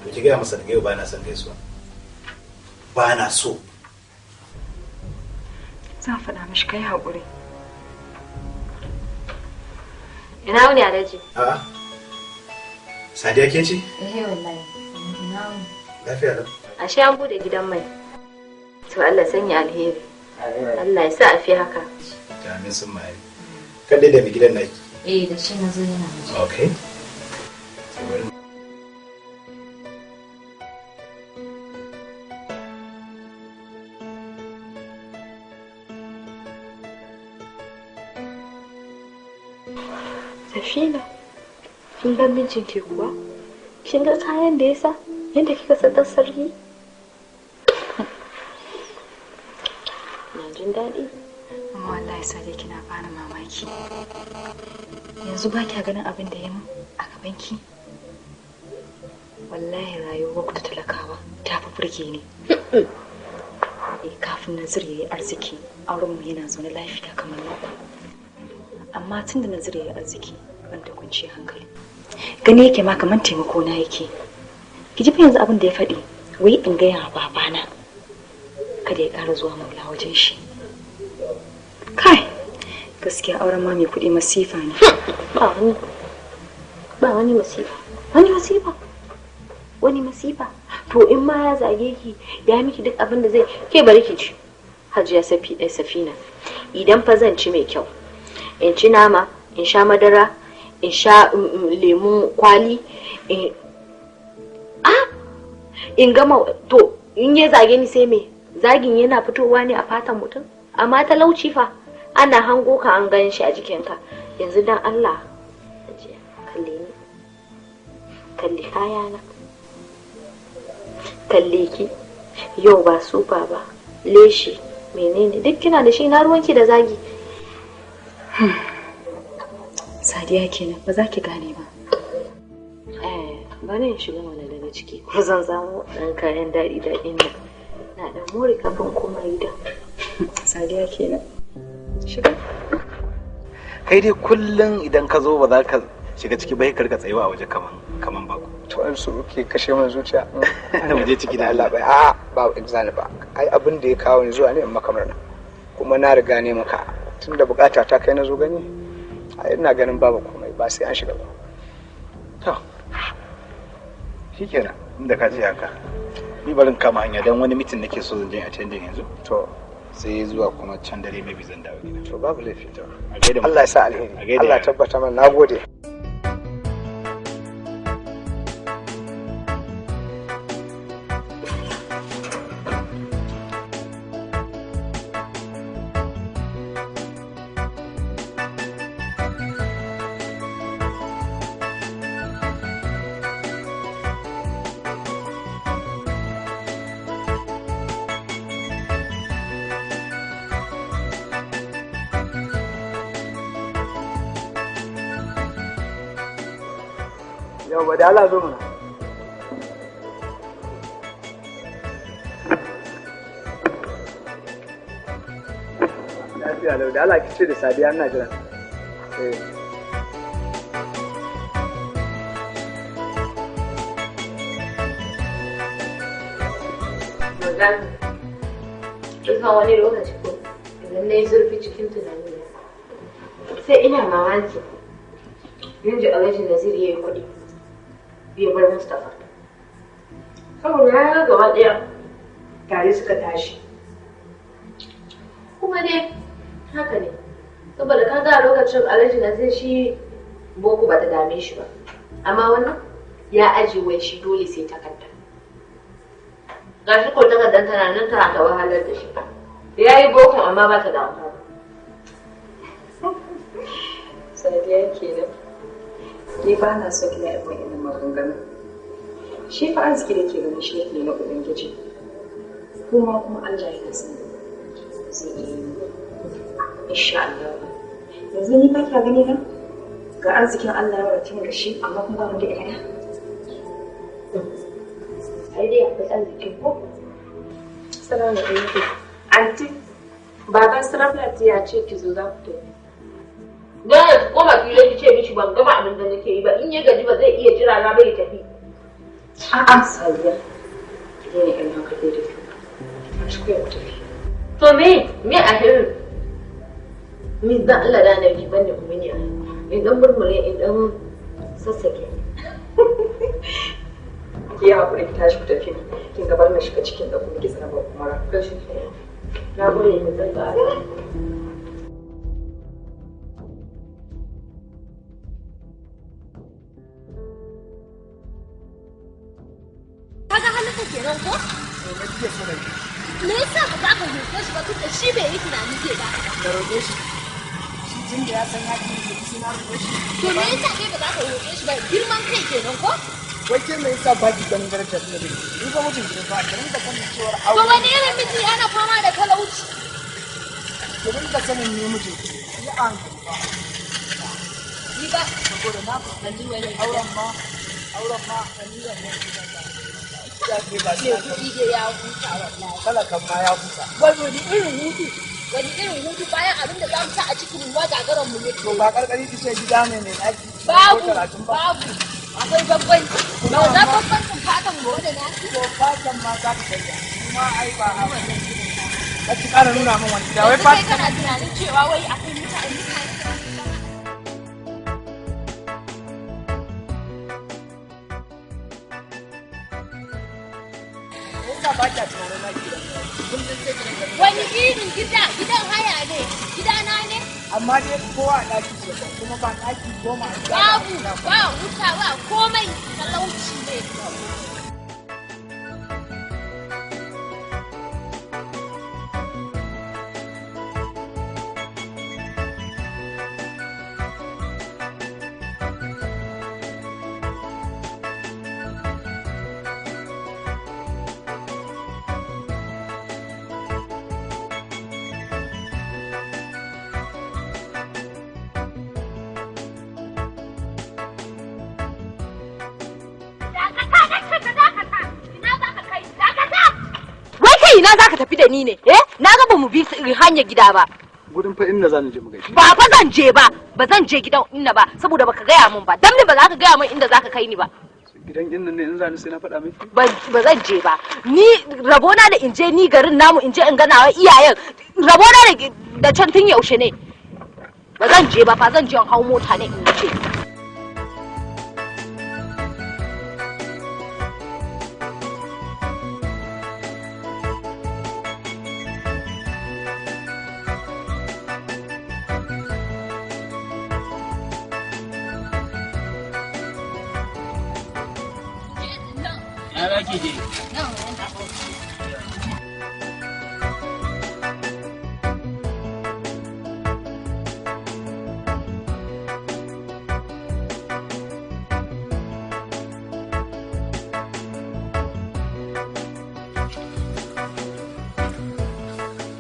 To ki gaya masa daga yau ba na son gaisuwa. Ba na so. Zan faɗa mishi kai haƙuri. Ina wuni Alhaji? A'a. Sadiya ke ce? Eh wallahi. Ina wuni. Lafiya lau. Ashe an bude gidan mai. To Allah sanya alheri. Allah ya sa a fi haka. Amin sun mai. Kan dai da mai gidan naki. Eh da shi na zo yana waje. Okay. Safina, kin ga mijinki kuwa? Kin ga kayan da ya sa? Yadda kika san dan sarki? Na jin daɗi. Amma wallahi Sadiya kina bani mamaki. Yanzu ba kya ganin abin da ya min a gaban ki? Wallahi rayuwar ku ta talakawa ta fi burge ni. Eh, kafin Nazir ya yi arziki, auren mu yana zaune lafiya kamar naku. Amma tun da Nazir ya yi arziki, ban da kwanciyar hankali. Gani yake ma kamar taimako na yake. Ki ji fa yanzu abin da ya faɗi, wai in gaya wa babana kada ya ƙara zuwa maula wajen shi. Kai, gaskiya auren ma mai kuɗi masifa ne. Ba wani ba wani masifa. Wani masifa. Wani masifa. To in ma ya zage ki, ya miki duk abin da zai ke bari ki ci. Hajiya Safina, idan fa zan ci mai kyau, in ci nama, in sha madara, in sha lemun kwali, in in gama to in ya zage ni sai me zagin yana fitowa ne a fatan mutum amma talauci fa ana hango ka an gan shi a jikinka yanzu dan Allah Hajiya, kalle ni kalli kayana kalle ki yau ba sufa ba leshi menene duk kina da shi na ruwanki da zagi. Sadiya kenan ba za ki gane ba. Eh, bari in shiga mana daga ciki ko zan samu ɗan kayan daɗi daɗin nan. Na ɗan more kafin koma gida. Sadiya kenan. Shiga. Kai dai kullum idan ka zo ba za ka shiga ciki ba ka rika tsayuwa a waje kaman bako. To an su ke kashe min zuciya. Mu je ciki da Allah bai a ba exam ba. Ai abin da ya kawo ni zuwa ne in maka murna. Kuma na riga ne maka tunda bukata ta kai na zo gani. Ai ina ganin babu komai ba sai an shiga ba. To. Shikenan inda ka ce haka. Ni barin kama hanya dan wani mitin nake so zan je attending yanzu. To. Sai zuwa kuma can dare maybe zan dawo gida. To babu laifi to. A gaida mu. Allah ya sa A alheri. gaida Allah ya yara. tabbata mana nagode. Yawwa da Allah zo mana. Lafiya lau da Allah ki ce da Sadiya ina jira. Eh. Magana. Ina wani lokaci ko idan na yi zurfi cikin tunani sai ina mamaki. Yanzu Alhaji Nazir ya yi kuɗi ya bar Mustapha. Saboda ya ga gaba ɗaya tare suka tashi. Kuma dai haka ne. Saboda ka ga a lokacin Alhaji Nazir shi boko ba ta dame shi ba. Amma wannan ya aje wai shi dole sai takarda. Gashi ko takardar tana nan tana ta wahalar da shi. Ya yi boko amma ba ta da amfani. Sadiya kenan. Ni ba na so kina irin wa'innan maganganu. Shi fa arziki da ke ganin shi yake na Ubangiji. Kuma Allah yana son zai iya yi. Insha Allah. Yanzu ni ba kya gani na? Ga arzikin Allah ya wadace mu da shi amma kuma ba mu da ƴaƴa. Ai dai akwai arzikin ko? Salamu alaikum. Anti, baban Siraflat ya ce ki zo za ku tafi. Don yanzu koma fili ki ce mishi ban gama abin da nake yi ba in ya gaji ba zai iya jira na ba ya tafi. A'a Sadiya, ki daina irin haka bai da kyau. Tashi ku tafi. To me a hirin? Ni dan Allah da annabi ban da umini a in dan murmure in dan sassake. Ki yi haƙuri ki tashi ku tafi. Kin ga bar na shiga cikin da kuma ki sanar ba kuma ra. Na gode mu zan ga. Kaga halinka kenan ko? Me yasa ba za ka roƙe shi ba tunda shi bai yi tunani zai ba ka ba? Da roƙe shi. Shi tun da ya san ya ki ni sai na roƙe shi. To me yasa kai ba za ka roƙe shi ba? Girman kai kenan ko? Wai ke me yasa ba ki ganin darajar ta ne? Ni fa mijin ki ne fa, ki rinka sanin cewar To aure. wani irin miji ana fama da talauci? Ki rinka sanin ni mijin ki. Yi a hankali ba. Ni ba. Saboda na fuskanci auren ma auren ma ni wannan gidan ba. Ya ce ba Me kuɗi dai ya huta wallahi. Talakan ma ya huta. Wani irin hutu? Wani irin hutu bayan abin da za mu sa a cikin ruwa gagaran mu ne. To ba karkari ki ce gida ne mai ɗaki. Babu, ko 30 ba. babu. Akwai bambanci. Ba za bambancin fatan mu da na. To fatan ma za ka canja. Kuma ai ba a Ka ki ƙara nuna min wani gida wai Yanzu kai fatan. kana tunanin cewa wai akwai mutane mutane. Me yasa ba kya tunanin na gidan? Kullum sai ki rinka nuna Wani irin gida, gidan haya ne, gidana ne. Amma dai kowa a ɗaki ce ba, kuma ba ɗaki 10 a gida ba. Babu, ba wuta ba komai talauci ne. Dakata, na ce ka dakata. Ina za ka kai? Dakata! Wai kai ina za ka tafi da ni ne? Eh, na ga ba mu bi hanyar gida ba. Gurin fa inda za ni je mu gaishe. Ba fa zan je ba, ba zan je gidan inna ba saboda baka gaya min ba. Dan me ba za ka gaya min inda za ka kai ni ba? Gidan inna ne in za ni sai na faɗa miki. Ba zan je ba. Ni rabona da in je ni garin namu in je in ganawa iyayen. Rabona da can tun yaushe ne. Ba zan je ba fa zan je in hau mota ne in wuce. Na za ki je?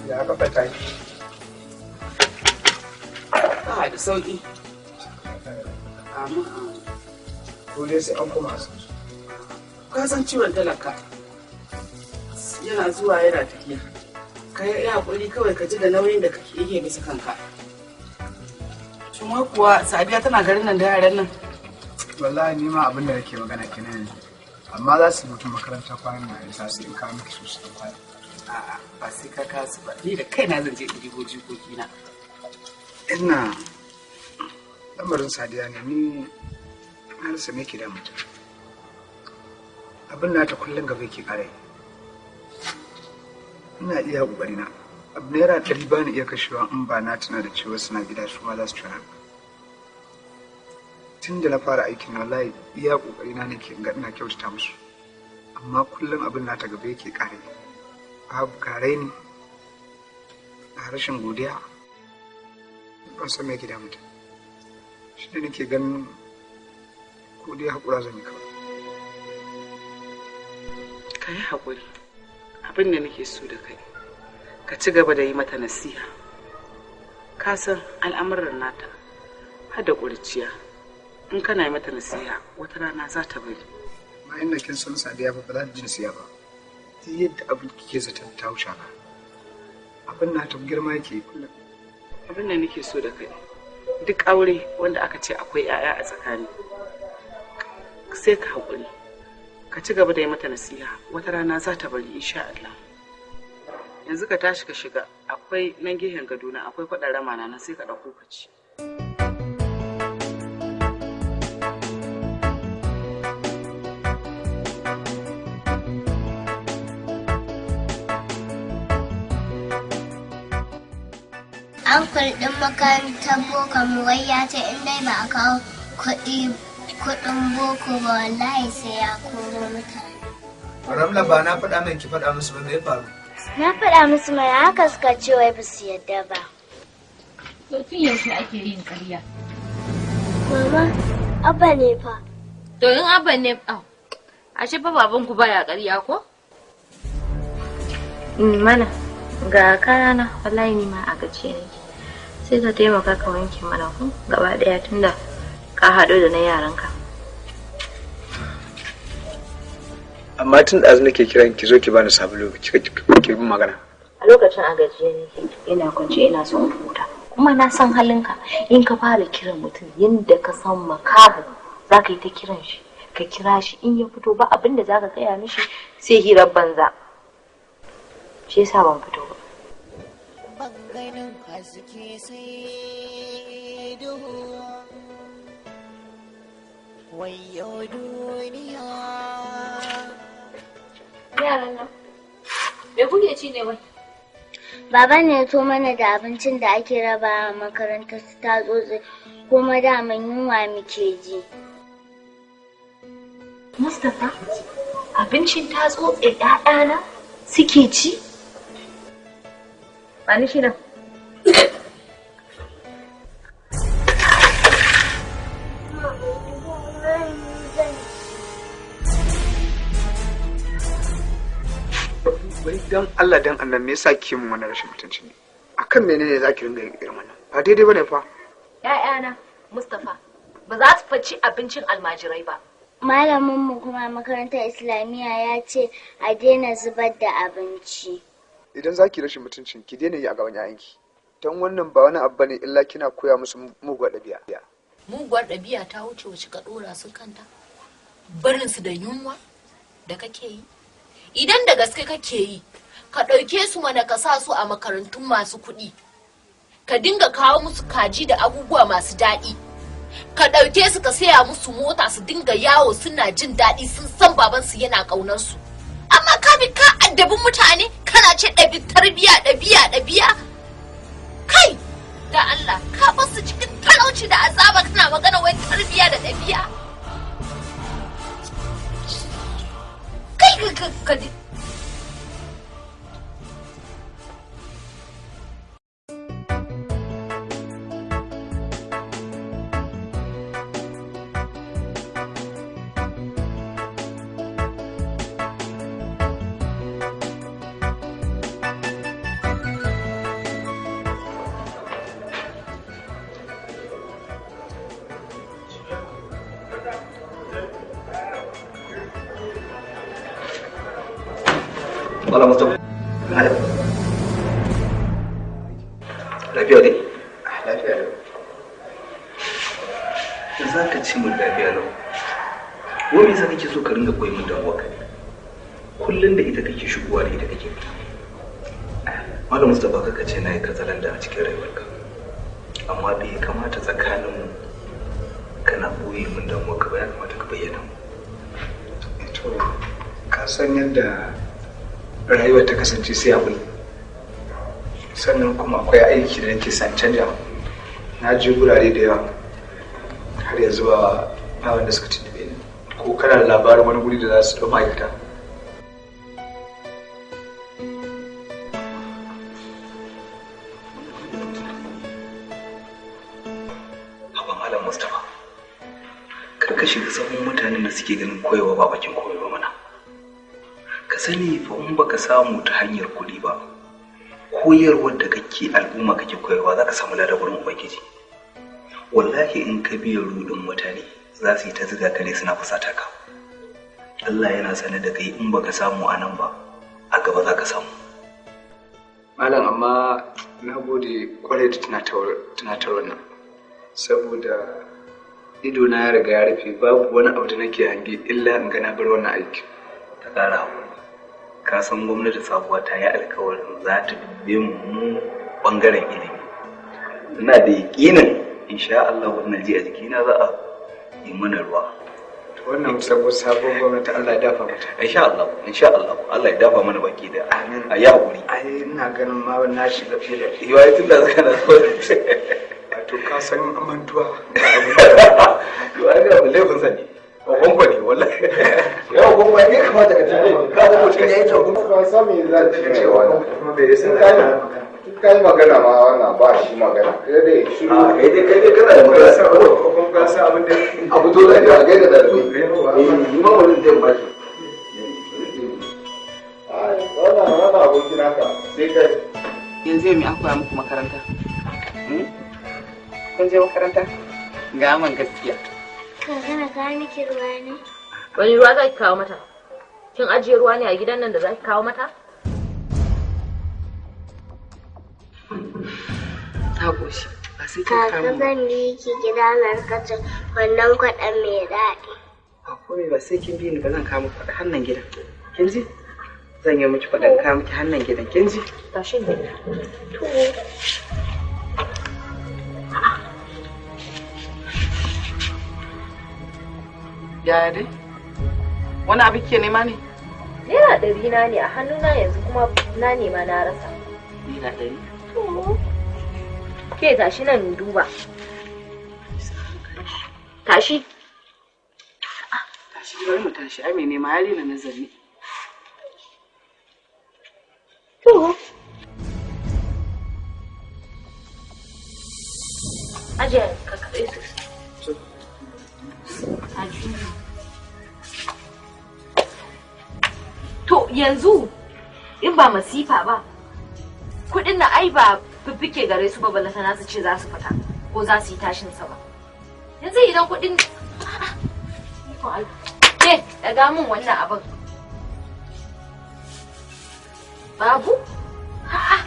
Ya kafa ta yi. Ah, da sauki. Amin, amin. Ko dai sai an koma asibiti. Ka san ciwon talaka. Yana zuwa yana tafiya. Ka yi haƙuri kawai ka ji da nauyin da kake yake bisa kanka. Shin kuwa Sadiya tana garin nan da yaran nan? Wallahi ni ma abin da nake magana kenan yanzu. Amma za su mutu makaranta kwanan nan za su in kawo miki su su kwana. A'a, ba sai ka kasu ba. Ni da kaina zan je in jigo jikokina. Ina lamarin Sadiya ne ni na rasa me ke damunta. Abin nata kullum gaba yake ƙara yi. Ina iya ƙoƙari na. Abu ₦100 ba ni iya kashewa in ba na tuna da cewa suna gida su ma za su tuna. Tun da na fara aikin wallahi iya ƙoƙari na nake in ga ina kyautata musu. Amma kullum abin nata gaba yake ƙara yi. Babu garai ne. Na rashin godiya. Ban san me yake damunta. Shi ne nake ganin ko dai haƙura zan yi kawai. Ka yi haƙuri. Abin da nake so da kai, ka ci gaba da yi mata nasiha. Ka san al'amuran nata, har da ƙuriciya. In kana yi mata nasiha, wata rana za ta bari. Amma inda kin san Sadiya ba za ta ji nasiha ba. Duk yadda abin kike zaton ta wuce ba. Abin na ta girma yake yi kullum. Abin da nake so da kai, Duk aure wanda aka ce akwai 'ya'ya a tsakani, sai ka haƙuri, ka ci gaba da yi mata nasiha, wata rana za ta bari insha Allah. Yanzu ka tashi ka shiga, akwai nan gehen gadona akwai kwaɗon rama na sai ka ɗauko ka ci. Ankul ɗin makarantar boko mu wai ya ce in dai ba a kawo kuɗin boko ba wallahi sai ya koro mutane. Ramla ba na faɗa min ki faɗa musu ba, me ya faru? Na faɗa musu mana haka suka ce wai ba su yadda ba. To tun yaushe ake yin ƙarya? Mama, abba ne fa. To in abba ne, au, ashe fa babanku baya ƙarya ko? Mana, ga kayana wallahi ni ma a gajiye nake. Sai ka taimaka ka wanke mana ko gaba ɗaya tunda ka haɗu da na yaranka. Amma tun ɗazu nake kiran ki zo ki bani sabulu kika ki bin magana. A lokacin a gajiye nake, ina kwance ina son huta. Kuma na san halinka, in ka fara kiran mutum yadda ka san makaho za ka yi ta kiran shi, ka kira shi in ya fito ba abin da za ka gaya mishi sai hirar banza. Shi yasa ban fito ba. Ganin haske sai duhu, wayo duniya. Yaran nan, me kuke ci ne wai? Baba ne ya to mana da abincin da ake raba a makarantar su ta tsotse, kuma daman yunwa muke ji. Mustapha, abincin ta tsotse ‘ya'yana suke ci? Ba ni shi nan. Wai dan Allah dan Allah me yasa kike min wannan rashin mutunci ne? Akan menene za ki ringa yin irin wannan? Ba daidai bane fa. ‘Ya'yana, Mustapha, ba za su faci abincin almajirai ba. Malaminmu kuma a makarantar Islamiyya ya ce a daina zubar da abinci. Idan za ki rashin mutuncin ki daina yi a gaban 'ya'yanki. Don wannan ba wani abu bane illa kina koya musu muguwar ɗabi'a. Muguwar ɗabi'a ta wuce wace ka ɗora su kanta. Barin su da yunwa da kake yi. Idan da gaske kake yi, ka ɗauke su mana ka sa su a makarantun masu kuɗi. Ka dinga kawo musu kaji da abubuwa masu daɗi. Ka ɗauke su ka saya musu mota su dinga yawo suna jin daɗi sun san babansu yana ƙaunar su. Amma ka bi ka addabi mutane kana ce ɗabi tarbiya ɗabi'a ɗabi'a. Kai da Allah ka bar su cikin talauci da azaba kana magana wai tarbiya da ɗabi'a. Kai ka Malam Mustapha. Malam. Lafiya dai? Lafiya lau. Za ka ci min lafiya lau. Wai me yasa kake so ka ringa koyi min damuwa ka ne? Kullum da ita kake shigowa da ita kake fita. Malam Mustapha kaka ce na yi katsalanda a cikin rayuwarka. Amma bai kamata tsakaninmu kana boye min damuwa ka ba, ya kamata ka bayyana mu. To ka san yadda rayuwar ta kasance sai abu sannan kuma akwai aiki da nake son canja. Na je gurare da yawa har yanzu ba ba wanda suka tuntube ni. Ko kana da labarin wani guri da za su ɗau ma'aikata? Haba Malam Mustapha. Kar ka shiga sahun mutanen da suke ganin koyewa ba bakin koyewa mana. Ka sani fa in baka samu ta hanyar kuɗi ba, koyarwar da kake al'umma kake koyarwa za ka samu lada gurin Ubangiji. Wallahi in ka biya ruɗin mutane za su yi ta ziga ka ne suna fusata ka. Allah yana sane da kai in baka samu a nan ba, a gaba za ka samu. Malam amma na gode kwarai da tunatarwar nan. Saboda ido na ya riga ya rufe, babu wani abu da nake hange illa in ga na bar wannan aiki. Ta ƙara haƙuri. Ka san gwamnati sabuwa ta yi alkawarin za ta dube mu ɓangaren ilimi. Ina da yaƙinin insha Allah wannan ji a jikina za a yi mana ruwa. Wannan sabon gwamnati Allah ya dafa mata. Insha Allah, insha Allah, Allah ya dafa mana baki da. Amin. A yi haƙuri. Ai ina ganin ma na shiga fiye da. Yiwa tun da zaka na so. Wato ka san mantuwa. Yiwa ga abu laifin sa ne. Babban kwa ne wallahi. Yawa gwamma ya kamata ka tare. Ka ga mutum ya yi kyau. Ba san me za ta ce wannan. Kuma bai san da kai magana ma wannan ba shi magana. Kai dai shiru. Kai dai kai dai kana da magana. Kuma ka san abin da abu to lafiya a gaida da ni. Ni ma wani zai ba shi. Ai wannan wannan abokin naka sai kai. Yanzu yau me aka koya muku makaranta? Kun je makaranta? Ga man gaskiya. Kaka na kawo miki ruwa ne? Wani ruwa za ki kawo mata? Kin ajiye ruwa ne a gidan nan da za ki kawo mata? Ta goshi. Ba sai kin Kaka kawo min ba. zan bi ki gida na rika cin wannan kwaɗon mai daɗi. Ba komai ba sai kin bi ni ba zan kawo miki kwaɗa hannan gidan. Kin ji? Zan yi miki kwaɗan kawo miki hannan gidan. Kin ji? Tashi ne. To. Yaya dai? Wani abu ke nema ne? ₦100 na ne a hannuna yanzu kuma na nema na rasa. ₦100. To. Ke tashi nan in duba. Tashi. Tashi bari mu tashi ai mai nema ya rena nazari. To. Ajiya ka kaɗai su. Ajiya. To yanzu in ba masifa ba kuɗin na ai ba fiffike gare su ba balantana su ce za su fita ko za su yi tashin sama. Yanzu idan kuɗin Ikon Allah. Ke daga min wannan abin. Babu? A'a.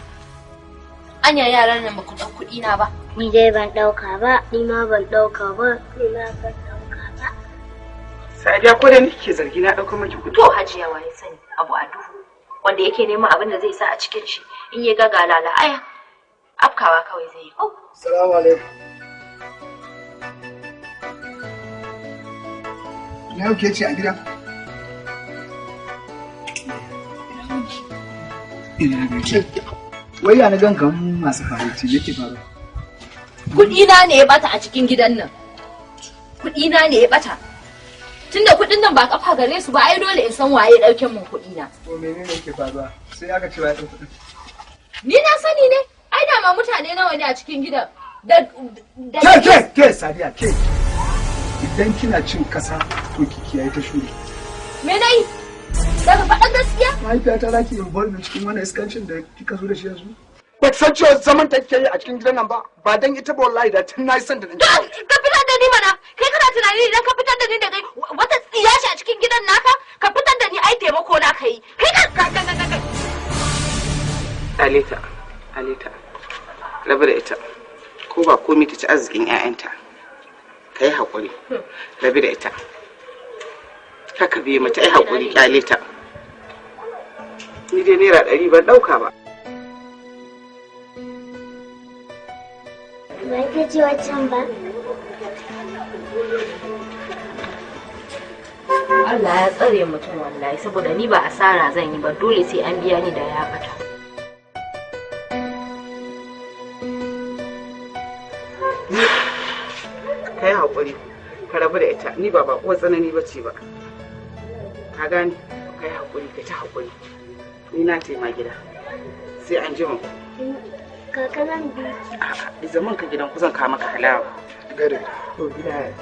Anya yaran nan ba ku ɗau kuɗi na ba. Ni dai ban ɗauka ba, ni ma ban ɗauka ba, ni ma ban ɗauka ba. Sadiya ko da nake zargi na ɗaukar miki kuɗi. To Hajiya waye sani abu a duhu wanda yake neman abin da zai sa a cikin shi in ya ga galala aya afkawa kawai zai yi. Oh, Salamu alaikum. Na yau ke ce a gida? Wai ya na gan kan masu farauci me ke faruwa? Kuɗi na ne ya bata a cikin gidan nan. Kuɗi na ne ya bata. Tunda kuɗin nan ba kafa gare su ba ai dole in san waye ɗauke mun kuɗi na. To menene yake faruwa? Sai aka ce ya ɗau kuɗin. Ni na sani ne ai dama mutane nawa ne a cikin gidan. Da da Ke ke ke Sadiya ke. Idan kina cin kasa to ki kiyaye ta shuri. Me nayi? Daga faɗan gaskiya? Mahaifiyata za ki involve cikin wannan iskancin da kika zo da shi yanzu? Ba ki san cewa zaman ta kike yi a cikin gidan nan ba, ba dan ita ba wallahi da tun na yi son da nan. Ka fitar da ni mana kai kana tunani idan ka fitar da ni daga wata tsiya ce a cikin gidan naka ka fitar da ni ai taimako na kai kai ka ka ka ka Alita, Alita, rabu da ita. Ko ba komai ta ci arzikin 'ya'yanta. Ka yi haƙuri, rabu da ita. Kaka biye mata ai haƙuri ƙyale ta. Ni dai ₦100 ban ɗauka ba. Ba ita ce waccan ba? Allah ya tsare mutum wallahi saboda ni ba asara zan yi ba dole sai an biya ni da ya bata. Ka yi haƙuri, ka rabu da ita. Ni ba baƙuwar tsanani ba ce ba. Ka gane, ka yi haƙuri, ka ci haƙuri. Ni na tema gida. Sai an jima. Kaka zan bi ki. A'a, zaman ka gidan ku zan kawo maka halawa. Gada. To gida.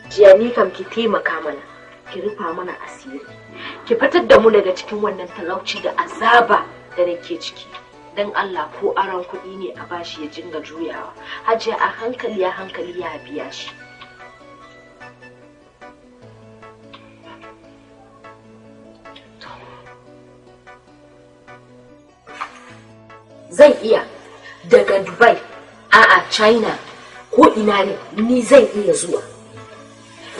Jiya ni kam ki taimaka mana, ki rufa mana asiri, ki fitar da mu daga cikin wannan talauci da azaba da nake ciki. Dan Allah ko aron kuɗi ne a bashi ya jinga juyawa. Hajiya a hankali ya hankali ya biya shi. Zan iya daga Dubai, a'a China, ko ina ne ni zan iya zuwa.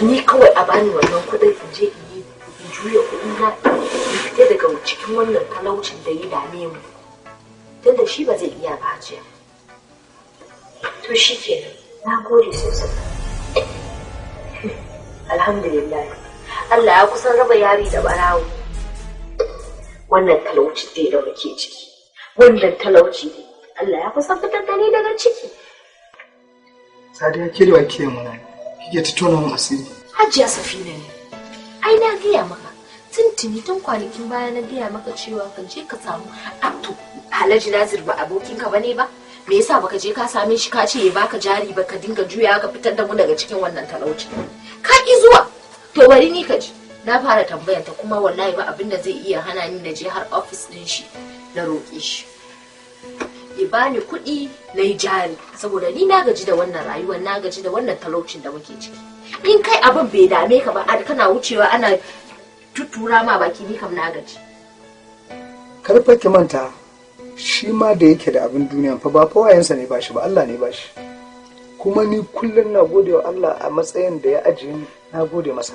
Ni kawai a bani wannan kuɗin in je in yi in juya kuɗi na in fita daga cikin wannan talaucin da ya dame mu. Tunda shi ba zai iya ba, Hajiya. To shi kenan, na gode sosai. Alhamdulillah. Allah ya kusan raba yari da barawo. Wannan talauci dai da muke ciki. Wannan talauci dai. Allah ya kusan fitar da ni daga ciki. Sadiya, ke da ke mana kike ta tona mun asiri? Hajiya Safina ne. Ai na gaya maka. Tuntuni tun kwanakin baya na gaya maka cewa ka je ka samu Abdu. Alhaji Nazir ba abokinka bane ba? Me yasa baka je ka same shi ka ce ya baka jari ba, ka dinga juya ka fitar da mu daga cikin wannan talauci? Ka ki zuwa. To bari ni ka ji. Na fara tambayar ta, kuma wallahi ba abin da zai iya hana ni na je har ofis din shi na roƙe shi. Ya bani kuɗi na yi jari, saboda ni na gaji da wannan rayuwar, na gaji da wannan talaucin da muke ciki. In kai abin bai dame ka ba, kana wucewa ana tuttura ma baki, ni kam na gaji. Kar fa ki manta, shi ma da yake da abin duniya fa ba fa wayansa ne bashi ba, Allah ne bashi. Kuma ni kullum na gode wa Allah a matsayin da ya ajiye ni, na gode masa.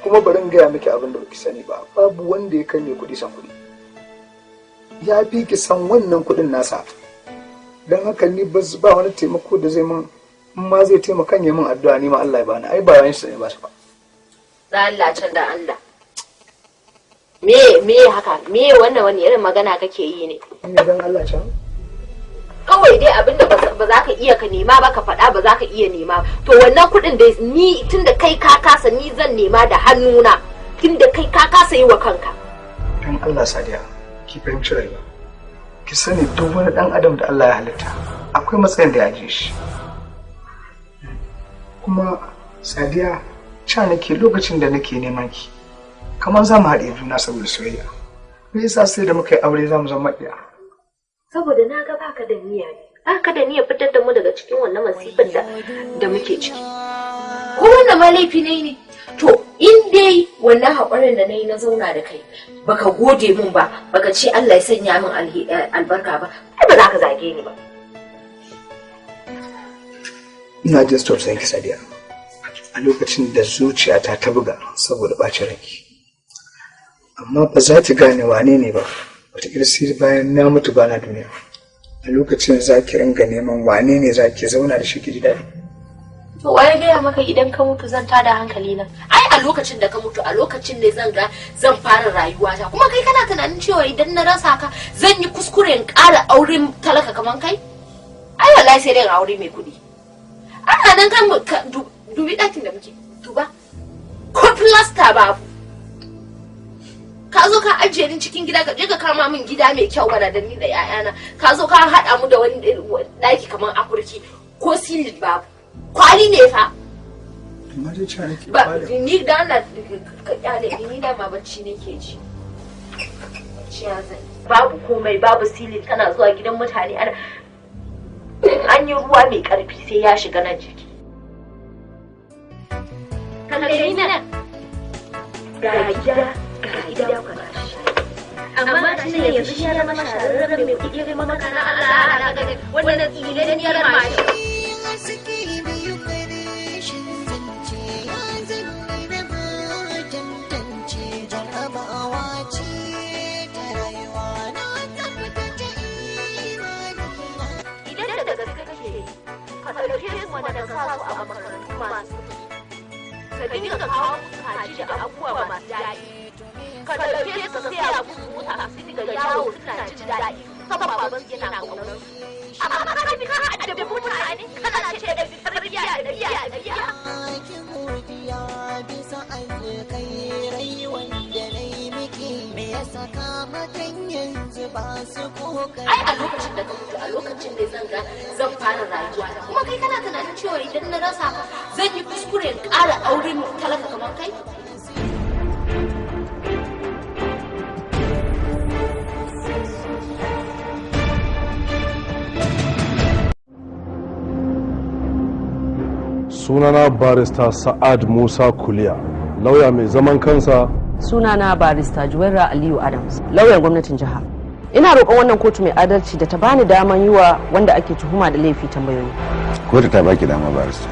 Kuma bari in gaya miki abin da baki sani ba, babu wanda ya kai mai kuɗi san kuɗi. Ya fi ki san wannan kuɗin nasa. Don haka ni ba wani taimako da zai min, in ma zai taimaka ya min addu'a, ni ma Allah ya bani, ai ba wayansa ne ba su ba. Da Allah can da Allah. Me haka? Me wannan, wani irin magana kake yi ne? Ni dan Allah can. Kawai dai abinda ba za ka iya ka nema ba, ka faɗa ba za ka iya nema. To wannan kuɗin da ni, tunda kai ka kasa, ni zan nema da hannuna, tunda kai ka kasa yi wa kanka. Dan Allah Sadiya, ki fahimci rayuwa. Ki sani duk wani dan adam da Allah ya halitta akwai matsayin da ya ajiye shi. Kuma Sadiya, ca nake lokacin da nake neman ki kamar za mu haɗe juna saboda soyayya. Me yasa sai da muka yi aure za mu zama ɗaya? Saboda na ga baka da niyya ne. Baka da niyya fitar da mu daga cikin wannan masifar da muke ciki. Ko wannan ma laifi ne ne? To in dai wannan haƙurin da na yi na zauna da kai baka gode min ba, baka ce Allah ya sanya min albarka ba, ai ba za ka zage ni ba. Ina jin tausayin ki Sadiya. A lokacin da zuciyata ta buga saboda ɓacin ranki. Amma ba za ki gane wane ne ba, wataƙila sai bayan na mutu bana duniya. A lokacin za ki ringa neman wane ne za ki zauna da shi ki ji daɗi. To waye gaya maka idan ka mutu zan tada hankali na? Ai a lokacin da ka mutu, a lokacin ne zan ga zan fara rayuwata. Kuma kai kana tunanin cewa idan na rasa ka zan yi kuskure in ƙara auren talaka kaman kai? Ai wallahi sai dai in aure mai kuɗi. Ana nan kan dubi ɗakin da muke, duba. Ko filasta babu. Ka zo ka ajiye ni cikin gida, ka je ka kama min gida mai kyau bana da ni da 'ya'yana. Ka zo ka haɗa mu da wani ɗaki kaman akurki, ko silin babu. Kwali ne fa. Amma dai cewa nake Ba ni da Allah ka kyale ni, ni da ma bacci nake ji. Bacci ya zan. Babu komai, babu silin, kana zuwa gidan mutane ana an yi ruwa mai karfi sai ya shiga nan jiki. Kana nan. Ga gida, ga gida ku. Amma shi ne yanzu shi ya zama shahararren mai kuɗi, kai maka na Allah wannan tsinaniyar mashin. Idan da gaske kake yi, ka ɗauke su mana ka sa su a makarantu masu kuɗi. Ka dinga kawo musu kaji da abubuwa masu daɗi. Ka ɗauke su ka saya musu mota su dinga yawo suna jin daɗi. Saboda baban su yana ƙaunar su. Amma ka bi ka addabi mutane kana ce da tarbiyya da biya da biya. Ki godiya bisa alkhairai wanda na yi miki, me ya saka matan yanzu ba su kokari. Ai a lokacin da ka mutu, a lokacin ne zan ga zan fara rayuwa ta. Kuma kai kana tunanin cewa idan na rasa ka zan yi kuskure in ƙara auren talaka kamar kai? Sunana Barista Sa'ad Musa Kuliya, lauya mai zaman kansa. Sunana Barista Juwaira Aliyu Adams, lauyan gwamnatin jiha. Ina roƙon wannan kotu mai adalci da ta bani daman yi wa wanda ake tuhuma da laifi tambayoyi. Kotu ta baki dama, barista.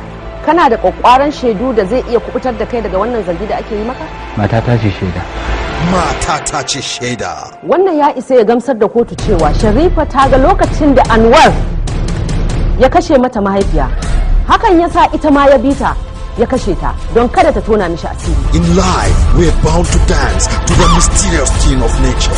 Kana da ƙwaƙƙwaran shaidu da zai iya kubutar da kai daga wannan zargi da ake yi maka? Mata ta ce shaida. Mata ta ce shaida. Wannan ya isa ya gamsar da kotu cewa Sharifa ta ga lokacin da Anwar ya kashe mata mahaifiya. Hakan ya sa ita ma ya bi ta ya kashe ta don kada ta tona mishi asiri. In life, we are bound to dance to the mysterious tune of nature.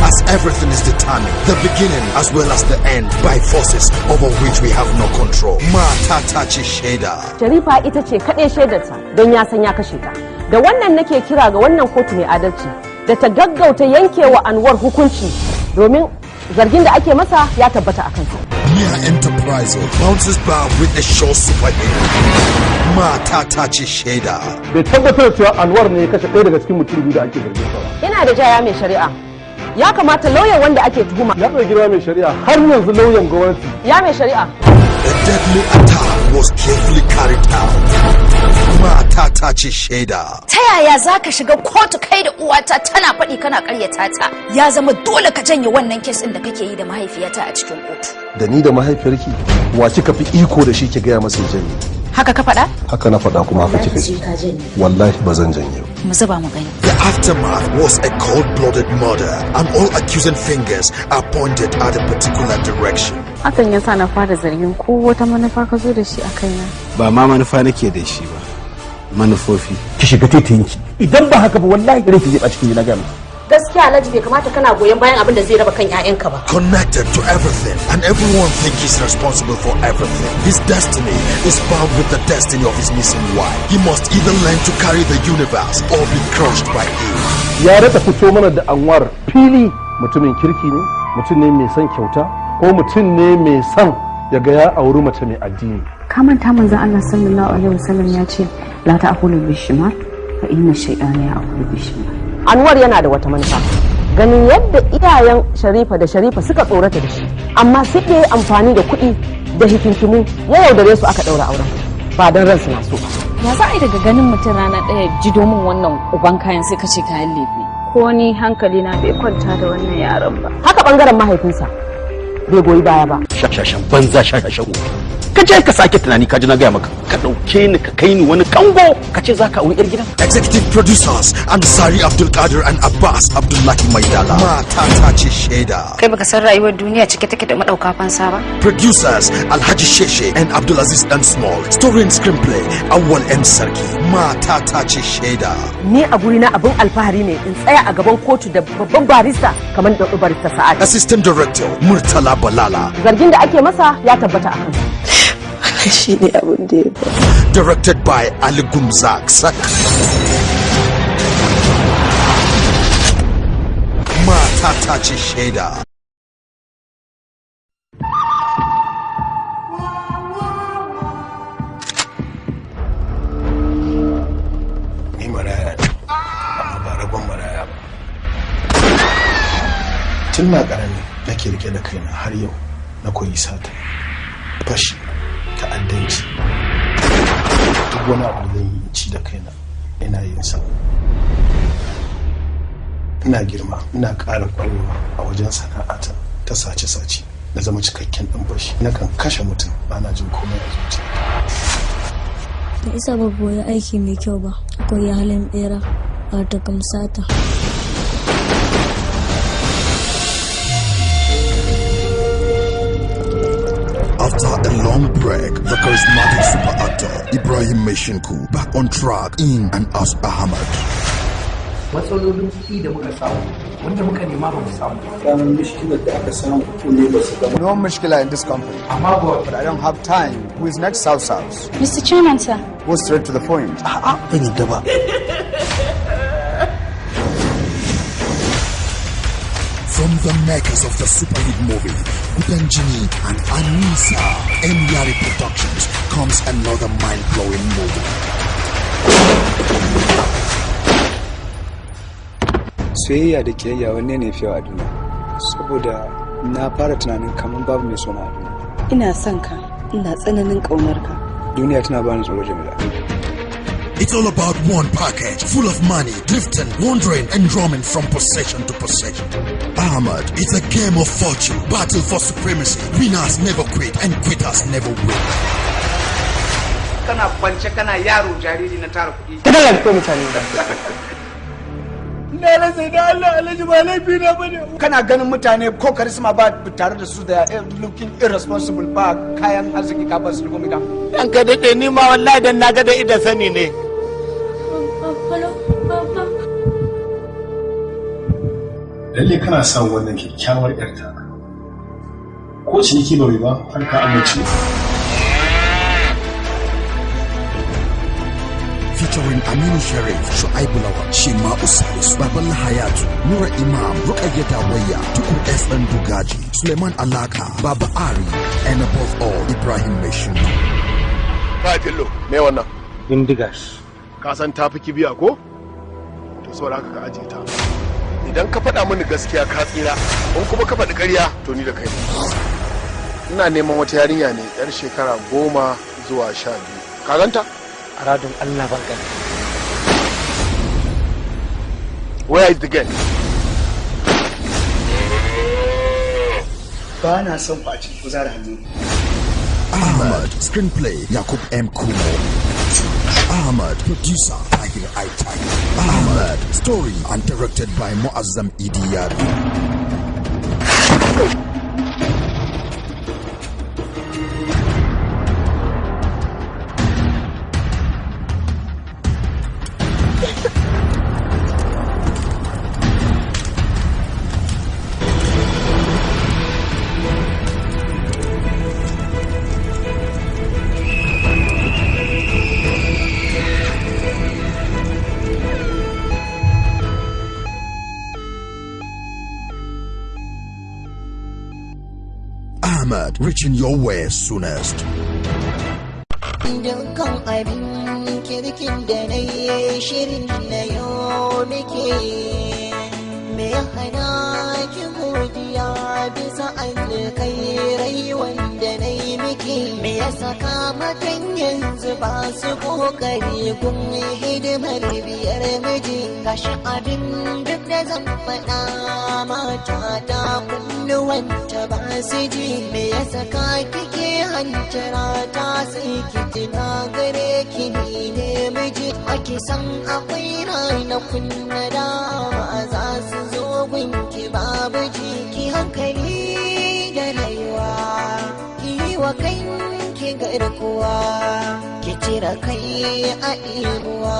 As everything is determined, the beginning as well as the end, by forces over which we have no control. Mata ta ce shaida. Sharifa ita ce kaɗai shaidarsa don ya san ya kashe ta. Da wannan nake kira ga wannan kotu mai adalci da ta gaggauta yankewa Anwar hukunci domin zargin da ake masa ya tabbata a kansa. Mia Enterprise bounces back with a sure super hit. Mata ta ce shaida. Bai tabbatar da cewa Anwar ne ya kashe ɗaya daga cikin mutum biyu da ake zargin sa ba. Ina da jaya, mai shari'a. Ya kamata lauyan wanda ake tuhuma. Ya ɗauki girma, mai shari'a, har yanzu lauyan gwamnati. Ya mai shari'a. The deadly attack was carefully carried out. Mata ta ce shaida. Ta yaya za ka shiga kotu kai da uwata tana faɗi kana ƙaryata ta? Ya zama dole ka janye wannan kes ɗin da kake yi da mahaifiyata a cikin kotu. Da ni da mahaifiyarki, wa kika fi iko da shi ki gaya masa ya janye? Haka ka faɗa? Haka na faɗa kuma haka kika ji. Wallahi ba zan janye ba. Mu zuba mu gani. The aftermath was a cold-blooded murder, and all accusing fingers are pointed at a particular direction. Hakan ya sa na fara zargin ko wata manufa ka zo da shi a kaina. Ba ma manufa nake da shi ba, manufofi. Ki shiga taitayinki, idan ba haka ba wallahi ranki zai ɓaci, kin ji na gaya miki. Gaskiya Alhaji, bai kamata kana goyon bayan abin da zai raba kan 'ya'yanka ba. Connected to everything, and everyone thinks he's responsible for everything. His destiny is bound with the destiny of his missing wife. He must either learn to carry the universe or be crushed by it. Ya rata fito mana da Anwar fili, mutumin kirki ne, mutum ne mai son kyauta, ko mutum ne mai son ya ga ya auri mace mai addini. Ka manta manzon Allah sallallahu alaihi wasallam ya ce la ta'kulu bishimal fa inna shaytana ya'kulu bishimal. Anwar yana da wata manufa. Ganin yadda iyayen Sharifa da Sharifa suka tsorata da shi, amma sai da ya yi amfani da kuɗi da hikinkimu ya yaudare su aka ɗaura auren. Ba don ransu na so ba. Ya za a yi daga ganin mutum rana ɗaya ji domin wannan uban kayan sai ka ce kayan lefe? Ko ni hankali na bai kwanta da wannan yaron ba. Haka bangaren mahaifinsa bai goyi baya ba. Shashashan banza, shashashan wofi. Ka je ka sake tunani, ka ji na gaya maka. Ka ɗauke ni ka kai ni wani kango ka ce za ka auri 'yar gidan. Executive producers Ansari Abdul Qadir and Abbas Abdullahi Maidala. Mata ta ce shaida. Kai baka san rayuwar duniya cike take da madauka fansa ba? Producers Alhaji Sheshe and Abdulaziz Dan Small. Story and screenplay Awal M Sarki. Mata ta ce shaida. Ni a gurina abin alfahari ne in tsaya a gaban kotu da babban barista kamar da barista Sa'ad. Assistant Director Murtala Balala. Zargin da ake masa ya tabbata a kansa. Shi ne abin da ya ba. Directed by Ali Gumzak Sak. Mata ta ce shaida. Ni maraya ne, amma ba ragon maraya ba. Tun na ƙarami nake rike da kaina, har yau na koyi sata, fashi, ta'addanci, duk wani abu da zan yi in ci da kaina ina yin sa. Ina girma ina ƙara ƙwarewa a wajen sana'ata ta sace-sace, na zama cikakken ɗan fashi. Nakan kashe mutum ba na jin komai a zuciya. Da isa ba koyi aiki mai kyau ba, koyi halin bera wato kamsata. After a long break, the charismatic super actor Ibrahim Meshinku back on track in and as Ahmad. Matsalolin kuɗi da muka samu, wanda muka nema ba mu samu. Dan mishkilar da aka samu ne ba su gama. No mishkila in this company. Amma ba But I don't have time. Who is next? South South. Mr. Chairman, sir. Go straight to the point. A'a, ban yadda ba. From the makers of the super hit movie Gudanjini and Anisa M. Yari Productions comes another mind-blowing movie. Soyayya da kiyayya, wanne ne fi yawa a duniya? Saboda na fara tunanin kamar babu mai sona a duniya. Ina son ka, ina tsananin ƙaunar ka. Duniya tana bani tsoro, Jamila. It's all about one package full of money, drifting, wandering, and roaming from possession to possession. Ahmad, it's a game of fortune, battle for supremacy. Winners never quit and quitters never win. Kana kwance kana yaro jariri na tara kuɗi. Ka dalla ko mutane. Na rasa da Allah, Alhaji, ba laifi na bane. Kana ganin mutane ko karisma ba tare da su da looking irresponsible, ba kayan arziki ka ba su gumi ka. Dan ka dade, ni ma wallahi dan na ga da ida sani ne. Baba. Lalle kana son wannan kyakkyawar yar taka. Ko ciniki ba ba har ka amince. Featuring Aminu Sharif, Shu'aibu Lawal, Shema Usalis, Baballa Hayatu, Nura Imam, Rukayya Dawayya, Tukur S. Dugaji, Suleiman Alaka, Baba Ari, and above all, Ibrahim Meshuna. Kai fillo, me wannan? Bindigas. Ka san tafi kibiya ko? To saboda haka ka aje ta. Idan ka faɗa mini gaskiya ka tsira, in kuma ka faɗi ƙarya to ni da kai. Ina neman wata yarinya ne yar shekara 10 zuwa 12. Ka ganta? A radon Allah ban gani. Where is the girl? Ba na son kwaci ku zara hannu. Ahmad, screenplay Yakub M. Kumo. Ahmad, producer Tahir I. Tahir. Ahmad, story and directed by Muazzam Idiyari. Ahmad, reaching your way soonest. Dukkan abin kirkin da na yi shirin na yau muke, me ya hana ki godiya bisa alkhairai wanda na yi miki? Me ya saka matan yanzu ba su kokari kun hidimar biyar miji? Gashi abin duk da zan faɗa mata ta kunnuwanta ba su ji. Me ya saka kike hantara ta? Sai ki tuna gare ki ni ne miji. Ake san akwai ranakun na dama za su zo gunki babu ji. Ki hankali da rayuwa, ki yi wa kanki garkuwa, ki cire kai a ɗibuwa.